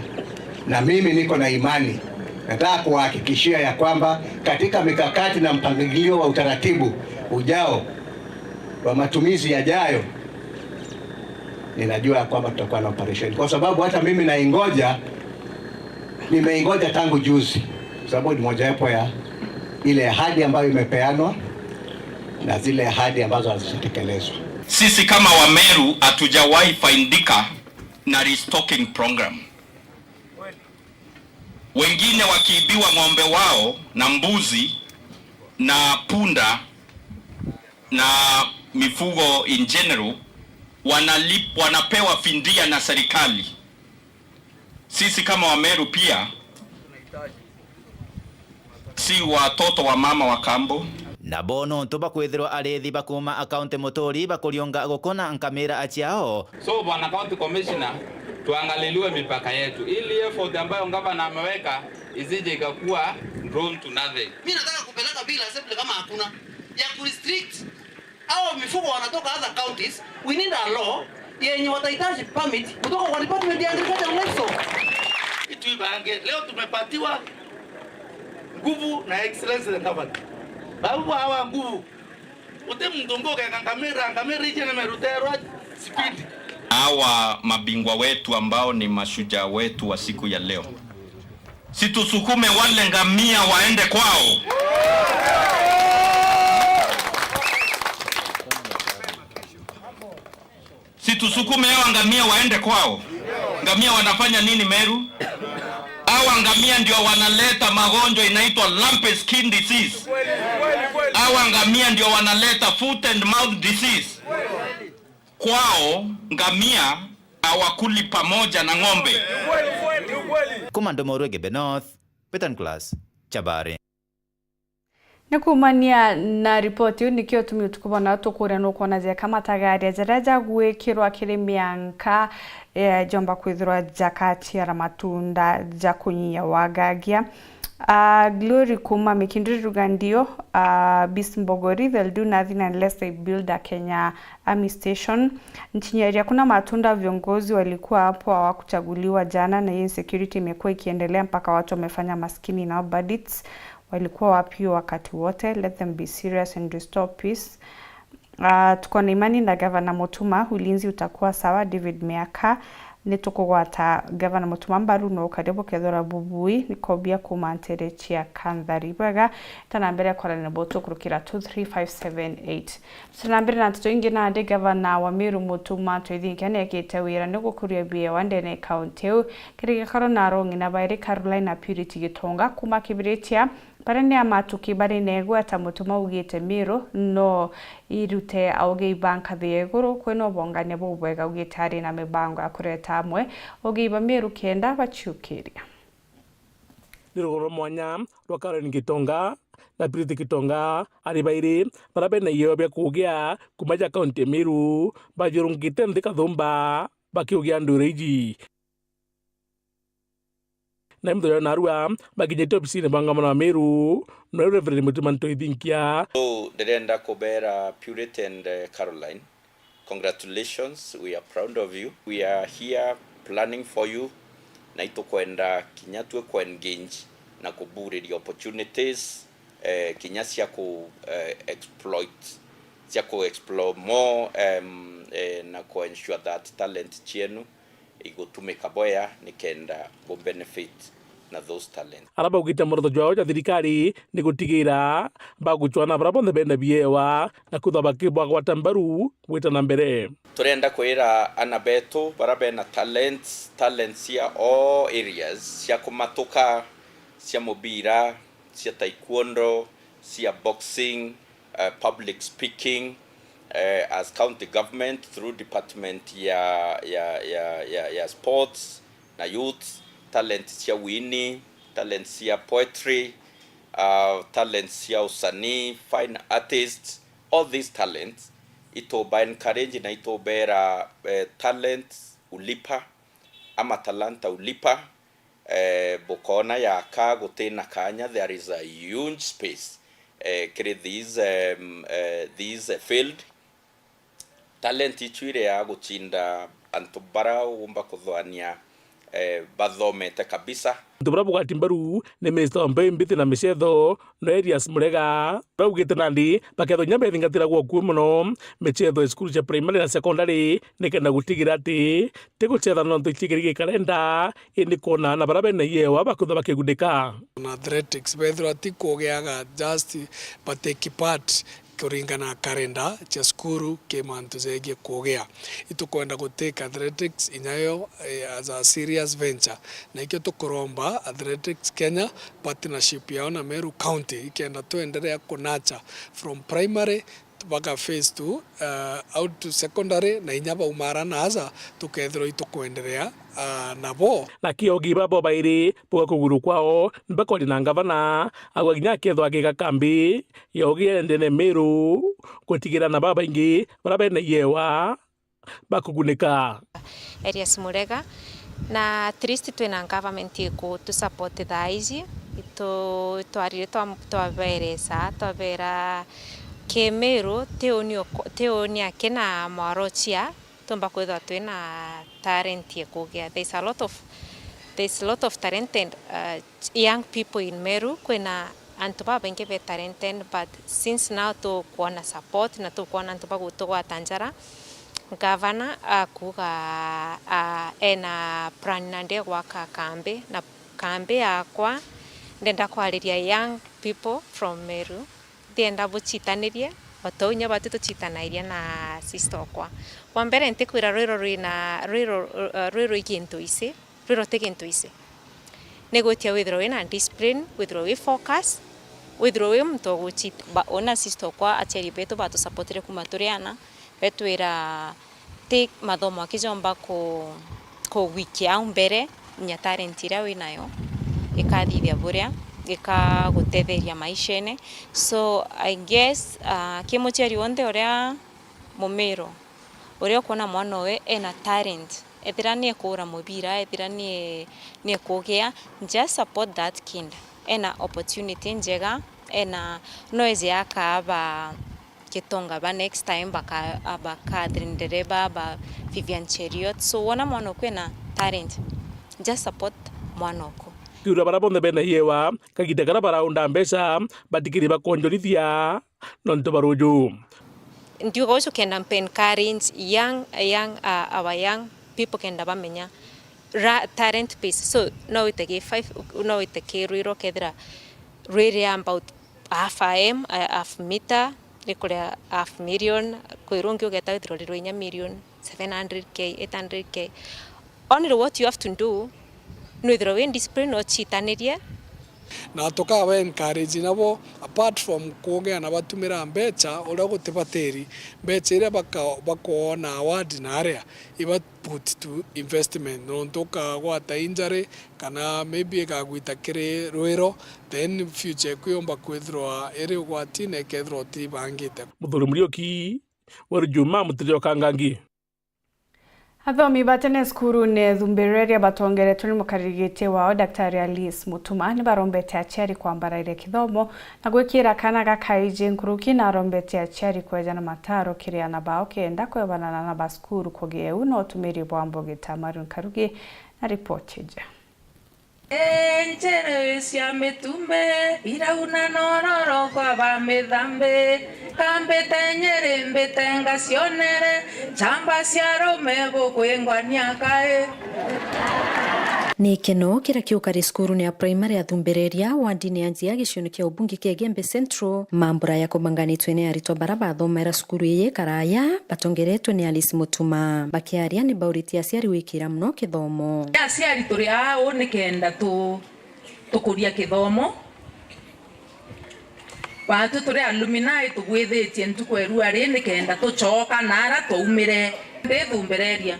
Na mimi niko na imani, nataka kuhakikishia ya kwamba katika mikakati na mpangilio wa utaratibu ujao wa matumizi yajayo, ninajua ya kwamba tutakuwa na operation. Kwa sababu hata mimi naingoja, nimeingoja tangu juzi. Kwa sababu ni mojawapo ya ile ahadi ambayo imepeanwa na zile ahadi ambazo hazijatekelezwa. Sisi kama Wameru hatujawahi faidika na restocking program. Wengine wakiibiwa ng'ombe wao na mbuzi na punda na mifugo in general, wanalip-, wanapewa fidia na serikali. Sisi kama Wameru pia si watoto wa mama wa kambo. Nabo nontu bakwithirwa arithi ba kuuma akaunti Muturi bakuriunga gukuna nkamira ciao. So, Bwana County Commissioner, tuangaliliwe mipaka yetu ili effort ambayo gavana ameweka isije ikakuwa drawn to nothing. Mimi nataka kupeleka bill assembly kama hakuna ya kurestrict hao mifugo wanatoka other counties. We need a law yenye watahitaji permit kutoka kwa Department ya Agriculture and Livestock. Kitu ibange, leo tumepatiwa nguvu na Excellency the Governor. Babu hawa nguvu. Uti muntu ungi ugenga ngamira, ngamira iji ni meruterwa speed. Hawa mabingwa wetu ambao ni mashujaa wetu wa siku ya leo, si tusukume wale ngamia waende kwao? Si tusukume hawa ngamia waende kwao? Ngamia wanafanya nini Meru? Hawa ngamia ndio wanaleta magonjwa inaitwa lumpy skin disease. Hawa ngamia ndio wanaleta foot and mouth disease. Kwao ngamia hawakuli pamoja na ng'ombe. Kuma Ndomorwe Gebe North, Peter Nicholas, Chabari. Ni kuumania na ripoti iu, nikio utumi utuku bona tukuria nukwona jeka matagaria jaria jagwikirwa kiri mianka, eh, jomba kwithirwa jakaciara matunda ja kunyia wagagia. Ah, Glory kuuma Mikinduri Rugandio, ah, Bis Mbogori, they'll do nothing unless they build a Kenya Army Station. Nchinyeri, hakuna matunda, viongozi walikuwa hapo hawakuchaguliwa jana, na hiyo insecurity imekuwa ikiendelea mpaka watu wamefanya maskini nao bandits. Walikuwa wapi wakati wote? Let them be serious and restore peace. Ah, tuko na imani na Gavana Mutuma, ulinzi utakuwa sawa. David Miaka, ni tukugwata Gavana Mutuma mbaru, no ukaria bukethira bubui, ni Kobia kuuma ntere cia Kanthari. Bwega, tana mbere kwarana na bo tukurukira two three five seven eight. Tana mbere na nteto ingi, nandi Gavana wa Meru Mutuma Ntoithinkia niekite wira ni gukuria biewa ndene ya kaunti iu. Kiri gikaro na arong'ina bairi Caroline na Purity Gitonga kuuma Kibirichia, baria ni amatuki bari na igweta Mutuma augite Meru no irute augi ba nkathi ya iguru kwina ubongania bubwega, augite ari na mibango ya kureta amwe augi ba Meru kenda baciukiria. Ni rugano rwa mwanya rwa Caroline Gitonga na Purity Gitonga, ari bairi baria bena ieo bia kugia kuuma ja kaunti ya Meru, bajurungite nthi kathumba bakiugia ndwire iji. Na muthuria narua bakinyite obisine bwa ngavana wa Meru, na Reverend Mutuma Ntoithinkia. So, ndirenda kubera Purity and, eh, Caroline, congratulations, we are proud of you. We are here planning for you, na itukwenda kinya twi ku engage na kuburiria opportunities, eh, kinya cia ku, eh, exploit, cia ku explore more, em, eh, na ku ensure that talent cienu igutumika bwea nikenda bu benefit na those talents. Ara baugite muroto jwao ja thirikari ni gutigira bagucwana bara bonthe bena biewa na kwithwa bakibagwata mbaru gwita na mbere. Turenda kwira ana betu bara bena talents, talents cia all areas, cia kumatuka, cia mubira, cia taekwondo, cia boxing, uh, public speaking, uh, as county government through department ya, ya, ya, ya, ya sports na youth, talent cia wini, talent cia poetry, uh, talent cia usanii, fine artists, all these talents, ituba encourage na itubera, eh, talent ulipa ama talanta ulipa. Eh, bukona yaka gutina kanya, there is a huge space, eh, kiri this, um, eh, this, eh, field. Talent icu iri ya gucinda antu bara ugumba kuthwania, eh, bathomete kabisa. Antu bara bugwati mbaru ni Minister wa Mbeu Mbithi na Micetho, no Elias Murega. Baugite nandi bakethwa kinya bethingatiragwa ukui mono micetho ya cukuru cia primary na secondary, nikenda gutigira ati ti gucetha nontu iciikiri gikarenda, indi kwona ana bara bena iewa bakwithwa bakigunika. Na athletics, bethirwa ti kugeaga just ba take part kuringana na calendar cia cukuru ki mantu jegie kugia. Itukwenda gutake athletics inya yo, eh, as a serious venture. Na ikio tukuromba Athletics Kenya partnership yao na Meru County ikenda twenderea kunacha from primary mpaka phase two, uh, out to secondary, na inya baumara naaja tukethirwa itukwenderea, uh, nabo. Na kiogi babo bairi bwa kuguru kwao, nibakwaria na ngavana, agwa kinya akethwa agika kambi ya ugia ndene Meru, gutigira na babaingi bara bena iewa bakugunika. Elias Murega, na at least twina government iku tu support thaa iji, itu-, twarire twa-, twaberesa, twabera Kimiru, ti uni uko-, ti uni aki na mwarochia, tumba kwithwa twina talent ya kugia. There's a lot of, there's a lot of talented, uh, young people in Meru. Kwina antu babaingi be talented, but since now tukwona support na tukwona antu bagutugwata njara, gavana akuga, ah, ena plan nandi ya gwaka kambi, na kambi yakwa ndenda kwariria young people from Meru. Ndienda buchitanirie o ta unya batu tuchitanairia na sister okwa. Bwa mbere, ntikwira rwiro rwina, rwiro, uh, rwiro i gintu isi, rwiro ti gintu isi. Ni gwitia withirwe wina discipline, withirwe wi focus, withirwe wi muntu uguchita. Ba-, ona sister okwa, aciari betu batusupportire kuma turi ana, betwira ti mathomo aki jomba ku-, kugwikia au mbere, inya talent iria winayo ikathithia buria, ikagutetheria maishene. So, I guess, ah, ki muciari wonthe uria mumiro, uria ukwona mwana uwe ena talent, ethira ni ekuura mubira, ethira ni e-, ni ekugia, just support that kid. Ena opportunity njega, ena, no eje akaba gitonga ba next time, baka-, baka Catherine Ndereba, ba Vivian Cheriot. So, wona mwana oku ena talent, just support mwana oku. Kiura bara bonthe bena iewa, kagiita karia baraunda mbeca, batikiri bakwonjorithia nontu ba ruju. Ndiuga ucio kenda mpe encourage young, young, uh, our young people kenda bamenya ra-, talent base. So, no wite ki five, no wite ki rwiro kethira rwiri about half a M, a half meter, rikuria half million, kwi rungi ugeta withirwa rirwe inya million, seven hundred K, eight hundred K. Only what you have to do, nwithirwe wi discipline, ochitanirie. Na tukawa encourage nabo, apart from kuongea na batumira mbecha uria gutibatiri, mbecha iria baka-, bakoona award na aria, iba put to investment, nontu ukagwata injury, kana maybe ikagwita kiri rwiro, then future eku yomba kwithirwa iri ugwatine, ikethirwa utibangite. Muthuri Muriuki, Weru Juma, Mutiri Okangangi. Athomi ba tene cukurune Thumbereria batongeretwe ni mukariri giti wao, Daktari Alice Mutuma, ni barombete aciari kwambarairia kithomo na gwikira kana gakaiji nkuruki, na arombete aciari kweja na mataro kiri ana bao kenda kwebanana na ba cukuru kugia eu na utumiri bwa mbogi ta Marion Karugi na ripoti iji. Enjere cia mitumbe irauna nororo kwa ba mithambi, kambite Nyeri mbite ngacionere, chamba cia rume gukwingwania kai. Ni keno kiria kiukari cukurune ya primary ya Thumbereria, wandini ya Njia, gicione kia ubunge kia Igembe Central, mambura ya kubanganitwe ni aritwa bara bathomaira cukuru iyi karaya, batongeretwe ni Alice Mutuma. Bakiaria ni bauritie aciari gwikira mono kithomo. Aciari turi aa uu nikenda tu-, tukuria kithomo. Batu turi alumni tugwithitie ntuku erua ri nikenda tucoka nara twaumire. Ndi Thumbereria.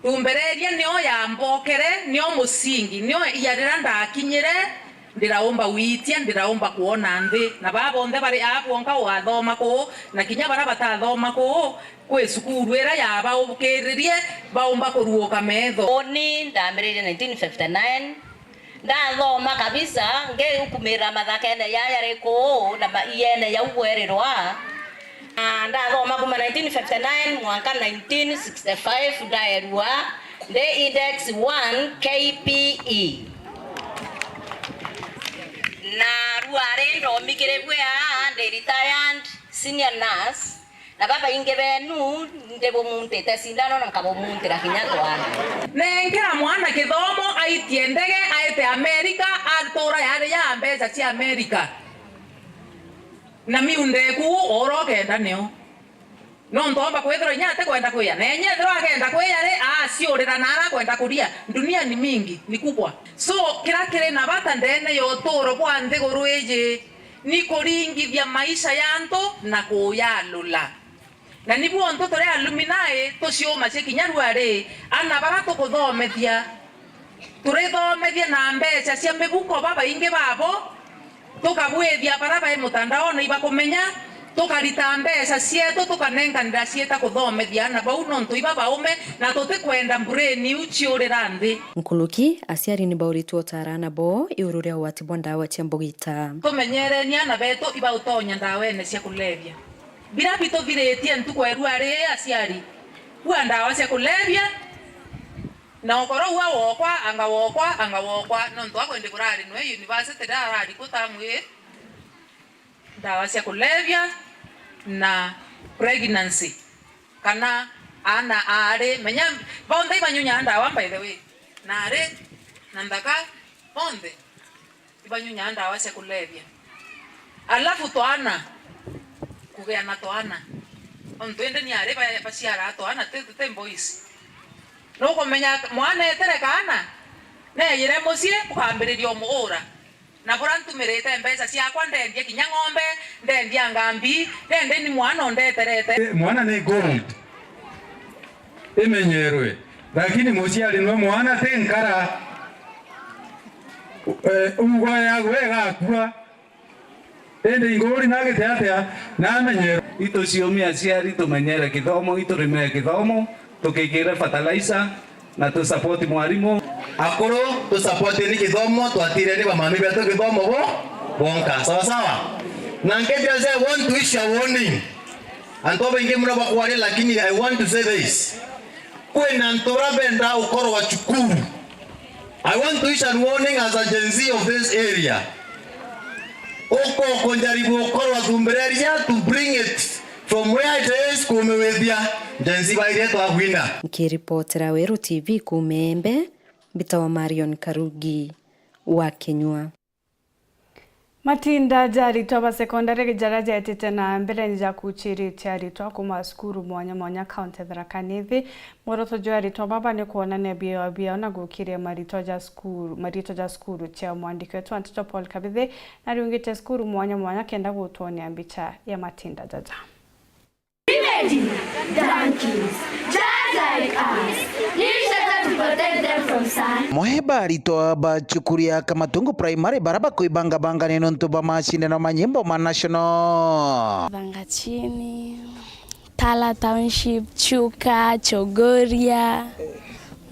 Thumbereria nio yambokere, nio musingi, nio ya rira ndakinyire, ndiraumba witia, ndiraumba kwona nthi. Na baa bonthe bari aa bwonka ugathoma kuu, na kinya bara batathoma kuu, kwi cukuru ira yabaukiririe, baumba kuruuka metho. Uni ndambiririe nineteen fifty-nine, ndathoma kabisa, ngiukumira mathakene ya yari kuu na ma-, iene yau gwerirwa. Na ndathoma kuma nineteen fifty-nine mwanka nineteen sixty-five, ndaerua ndi index one K P E. Na rua ri ndomikire bwi aa, ndi retired senior nurse. Na babaingi benu ndibumuntite sindano na nkabumuntira kinya twana. Nengera mwana kithomo aitie ndege aete Amerika, atura yari ya mbeca cia Amerika. Na miunda eku ura ukenda nio. Nontu omba kwithirwa inya atikwenda kwia. Na inya ethirwa akenda kwia ri, aciurira na ara akwenda kuria. Dunia ni mingi, ni kubwa. So, kira kiri na bata ndene ya uturo bwa nthiguru iji ni kuringithia maisha ya antu na kuyalula. Na nibu ontu turi alumni, tuciuma cia kinya rua ri, ana bara tukuthomethia, turithomethia na mbeca cia mibuko babaingi babo, tukabwithia bara bai mutandaone ibakumenya, tukarita mbeca cietu tukanenkanira ciita kuthomethia ana bau, nontu iba baume, na tutikwenda brain iu ciurira nthi. Nkuruki, aciari ni bauritwe utara ana bo iguru ria ugwati bwa ndawa cia mbugita. Tumenyereni ana betu ibautonya ndawene cia kulevya. Bira bituthiritie ntuku erua ri aciari, bua ndawa cia kulevya, na ukoro ua wokwa, anga wokwa, anga wokwa, nontu akwendi kurari nwe university rarari ku tamu ii, ndawa cia kulevya na pregnancy, kana ana aari, menya, bonthe ibanyunyaa ndawa, by the way, na ari na nthaka, bonthe ibanyunyaa ndawa cia kulevya. Alafu twana, kugea na twana. Ontu indi ni ari ba-, baciaraa twana, ti, ti boys. Nukumenya mwana etere kaana, neeyire mucii, ukambiriria umuura. Na bura ntumirite mbeca ciakwa, ndendie kinya ng'ombe, ndendia ngambi, ndendi ni mwana undeterete. Mwana ni gold. Imenyerwe. Lakini muciari nwe mwana ti nkara. Eh, uugo yagwe igakua. Indi inguri nagite atia? Namenyerwe. Ituciumie aciari, tumenyere kithomo, iturimire kithomo, tukikire fertilizer, na tu support mwarimu. Akuru, tu support ni kithomo, twatireni bamami betu kithomo bo, bonka. Sawa sawa? Na nkeja, I want to issue a warning. Antu babaingi muno bakwaria, lakini I want to say this. Kwina antu bara benda ukorwa cukuru. I want to issue a warning as a Gen Z of this area. Uko kunjaribu ukorwa thumbireria to bring it from where it is kumiwithia Gen Z baire twagwina. Nkiripotera Weru T V kuuma Embe, mbitawa Marion Karugi wa Kinyua. Matinda ja aritwa ba sekondari jaria jaetite na mbere ni jakuchiritie aritwa kuuma cukuru mwanya mwanya kaunti ya Tharaka Nithi. Mworoto jwa aritwa baba ni kwonania biewa biao na gukiria maritwa ja cukuru, maritwa ja cukuru ciao. Mwandiki wetu wa nteto Paul Kabithi nariungite cukuru mwanya mwanya kenda gutwonia mbicha ya matinda jaja. Imagine, donkeys, just like us. Need shelter to protect them from sun. Moe ba aritwa ba cukuru ya Kamatungu Primary bara bakwibangabangania nontu bwa macindano ma nyimbo ma national. Bangachini, Tala Township, Chuka, Chogoria.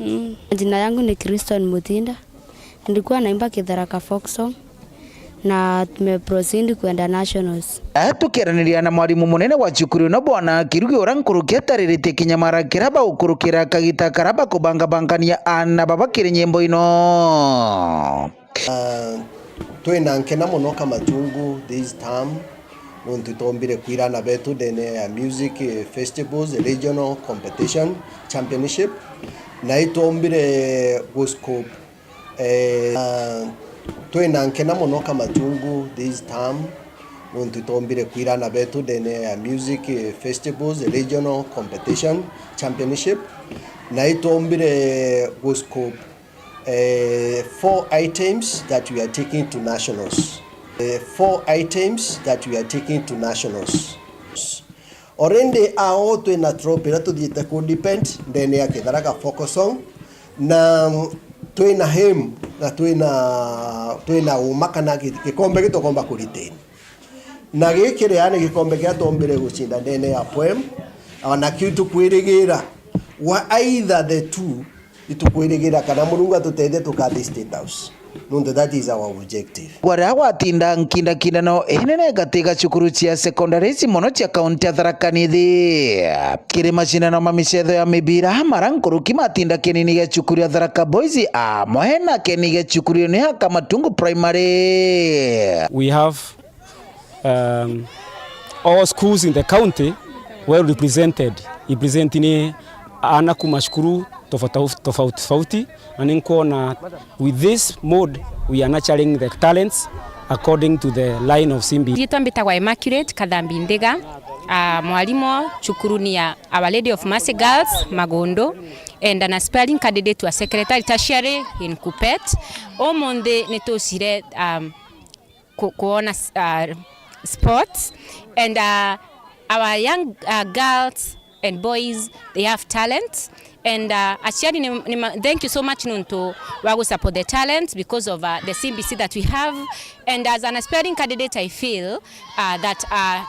Mm. Jina yangu ni Kriston Mutinda. Nilikuwa naimba Kitharaka folk song na tumeproceed kwenda nationals. Eh, tukiraniria na mwarimu munene wa cukuru ino, Bwana Kirugi, uria nkuruki atariritie kinyamara kiria baukurukira kagita karia bakubangabangania aana baba kiri nyimbo ino. Ah, twina nkena muno Kamatungu this term, nontu itwombire kwira aana betu ndene ya music, eh, festivals, regional competition, championship, na itwombire guscope Eh, ah, twina nkena muno Kamatungu this term, nontu itwombire kwira aana betu ndene ya music, eh, festivals, regional competition, championship, na itwombire guscope, eh, four items that we are taking to nationals. Eh, four items that we are taking to nationals. Already ao twina trophy iria tuthiite ku defend ndene ya Kitharaka folk song, na twina aim, na twina, twina uma kana gi-, gikombe gitukomba ku retain. Na giki ria ni gikombe kiria twombire gucinda ndene ya poem, ona kiu tukwirigira wa either the two. Itukwirigira kana Murungu atutethie tukathiĩ State House, nontu that is our objective. Gwaria gwatinda nkindakindano inene gati ga cukuru cia secondary cia mono cia kaunti ya Tharaka Nithi. Kiri macindano ma micetho ya mibira, mara nkuruki matinda kinini gia cukuru ya Tharaka Boys amwe na keni gia cukuru ino ya Kamatungu Primary. We have Um, all schools in the county well represented, representing aana kuma cukuru tofauti tofauti, na ninkuona with this mode we are nurturing the talents According to the line of C B C. Riitwa mbitagwa Immaculate Kathambi Ndiga, ah, mwarimu cukuruni ya Our Lady of Mercy Girls, Magundu, and an aspiring candidate wa secretary tertiary in Kuppet. Umunthi ni tucire, um, ku-, kuona s-, uh, sports, and, uh, our young, uh, girls and boys, they have talent, and, uh, aciari ni, ni ma-, thank you so much nontu wa gu support the talent because of, uh, the C B C that we have, and as an aspiring candidate I feel, uh, that, uh,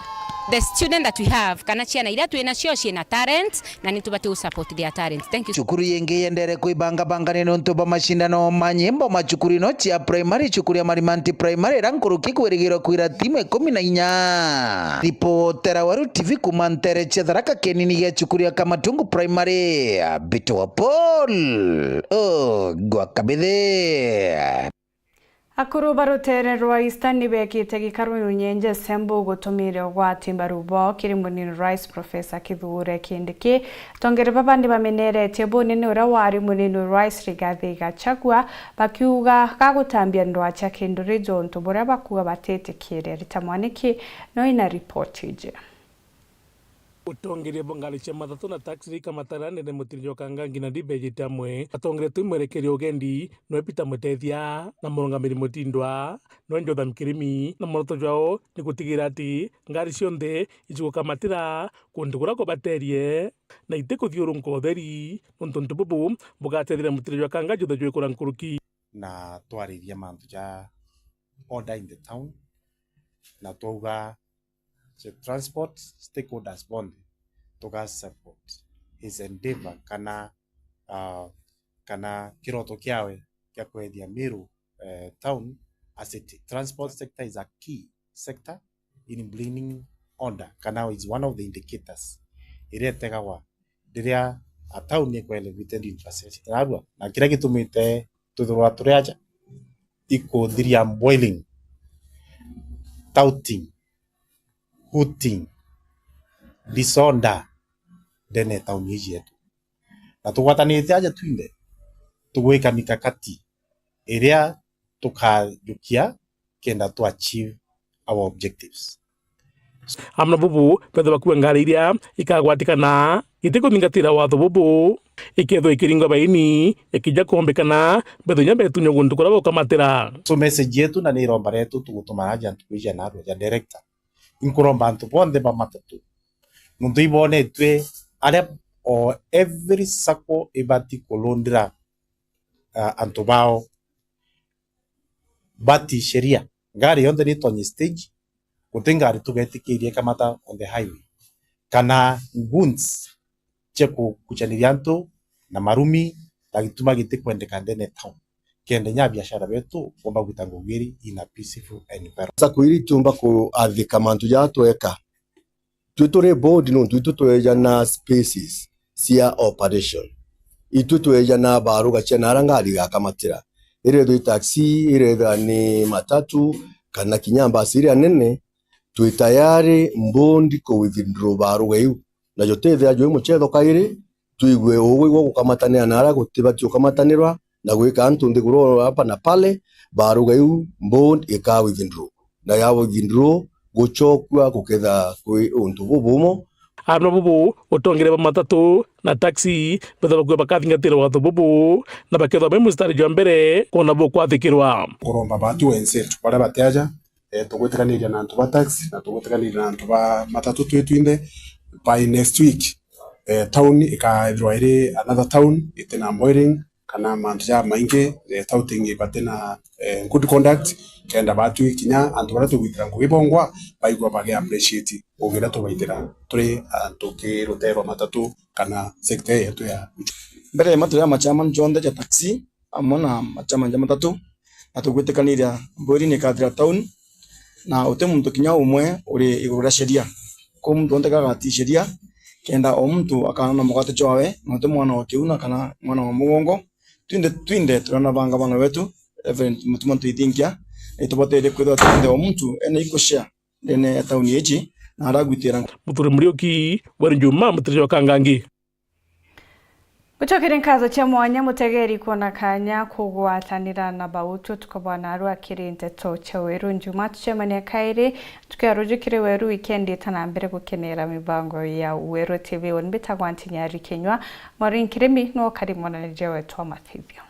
the student that we have, kana ciana iria twina cio ciina talent, na ni tubati gu support their talent. Thank you. Cukuru yingi yendere kwibangabangania nontu bwa macindano ma nyimbo ma cukuru ino cia primary, cukuru ya Marimanti Primary, ira nkuruki kwirigirwa kwira timu ikumi na inya. Ripotera Weru T V kuma ntere cia Tharaka, kienini gia cukuru ya Kamatungu Primary, Mbitwa Paul Ogwa Kabithi. Akuru ba ruteere rwa Eastern ni beekite gikaru nyenje Sembu gutumire ugwati mbaru bwao kiri munini rais Professor Kithure Kindiki. Atongeri baba ni bameneretie bunene uria wari munini rais Rigathi Gachagua, bakiuga gagutambia ndwaa cia kinduri jontu buria bakuuga batitikiria. Rita Mwaniki no ina ripoti iji. Utongeria bwa ngari cia matatu na taxi ikamatara ndene mutiri jwa Kangangi na ndibejite amwe. Atongeretwe i mwerekeria ugendi nwe Peter Mutethia na murungamiri Mutindwa nwe Jotham Kirimi, na mworoto jwao ni gutigira ati ngari cionthe icigukamatira kuntu kuria kubaterie na itikuthiurunka utheri, nontu untu bubu bugatethira mutiri jwa Kangangi juthe jwikura nkuruki. Na twariria mantu ja order in the town, na twauga the transport stakeholders bonthe tuga support his endeavor kana, ah, kana kiroto kiawe kia kwethia Meru, eh, town a city. Transport sector is a key sector in bringing order, kana is one of the indicators iria itegagwa riria a town ikwa elevated infrastructure. Narua, na kiria gitumite twithirwa turi aja, ikuthiria boiling, touting, hooting, disorder ndene ya tauni iji yetu. Na tugwatanite aja twinthe, tugwika mikakati iria tukajukia kenda tu achieve our objectives. Amwe na bubu, bethwa bakua ngari iria ikagwatikana itikuthingatira watho bubu, ikethwa ikiringwa baini, ikija kuombekana, bethwa inya betunywa guntu kuria gukamatira. So message yetu na ni iromba rietu tugutuma aja ntuku iji ya narua ja director. Inkuromba antu bonthe ba matatu. Nontu ibonetue aria o every sacco ibati kurundira, ah, antu bao bati sheria. Ngari yonthe ni itonye stage, guti ngari tugetikiria ikamata on the highway. Kana goons cia kukuchaniria antu na marumi na gituma gitikwendeka ndene town. Kenda inya biashara betu bomba gwita ngugiri in a peaceful environment. Sacco iri itiumba kuathika mantu jaa tweka. Twi turi board nontu itwi twejana spaces cia operation. Itwi twejana baruga cia nara ngari igakamatira. Irethwa i taxi, irethwa ni matatu, kana kinya mbasi iria nene, twi tayari board ku withdraw baruga iu. Najo tithia jwi muchetho kairi, twigue ugwe igwe gukamatanira nara gutibati gukamatanirwa, na gwika antu nthiguru hapa na pale, baruga iu board ika withdraw. Na ya withdraw, guchokua guketha kwi untu bubumo. Amwe na bubu, utongere ba matatu na taxi, bethwa bakua bakathingatira watho bubu, na bakethwa bai mustari jwa mbere, kwona bukwathikirwa. Kuromba batu wenzetu baria bati aja, eh, tugwitikaniria na antu ba taxi, na tugwitikaniria na antu ba matatu twi twinthe, by next week, eh, town ikaithirwa iri another town, iti na boiling, kana mantu jamaingi, eh, touting ibati na, eh, good conduct, kenda batu kinya antu baria tugwitira ngugi bongwa, baigua bagi appreciate ngugi iria tubaitira turi antu ki rutere rwa matatu kana sector yetu ya. Mbere ya matu ya machama jonthe ja taxi, amwe na machama ja matatu, na tugwitikaniria mbwiri ni ikathira town, na uti muntu kinya umwe uri iguru ria sheria. Kuu muntu wonthe kagatii sheria, kenda o muntu akana na mugate jwawe, na uti mwana wa kiuna kana mwana wa mugongo. Twinthe, twinthe turi na banga banga wetu, Reverend Mutuma Ntuithinkia, na itubateire kwithirwa twinthe o muntu ena equal share ndene ya tauni iji, na aragwitira. Muthuri Muriuki, Weri Njuma, Muteja wa Kangangi. Gucokere nkatho cia mwanya mutegeri kwona kanya kugwatanira na bautu tuko bwana arua kiri nteto cia weru njuma. Tucemania kairi tukiaruju kiri weru wikendi itana mbere gukenera mibango ya Weru T V. Uni mbitagwa Ntinyari Kinyua. Maureen Kirimi no kari mwananija wetu wa mathithio.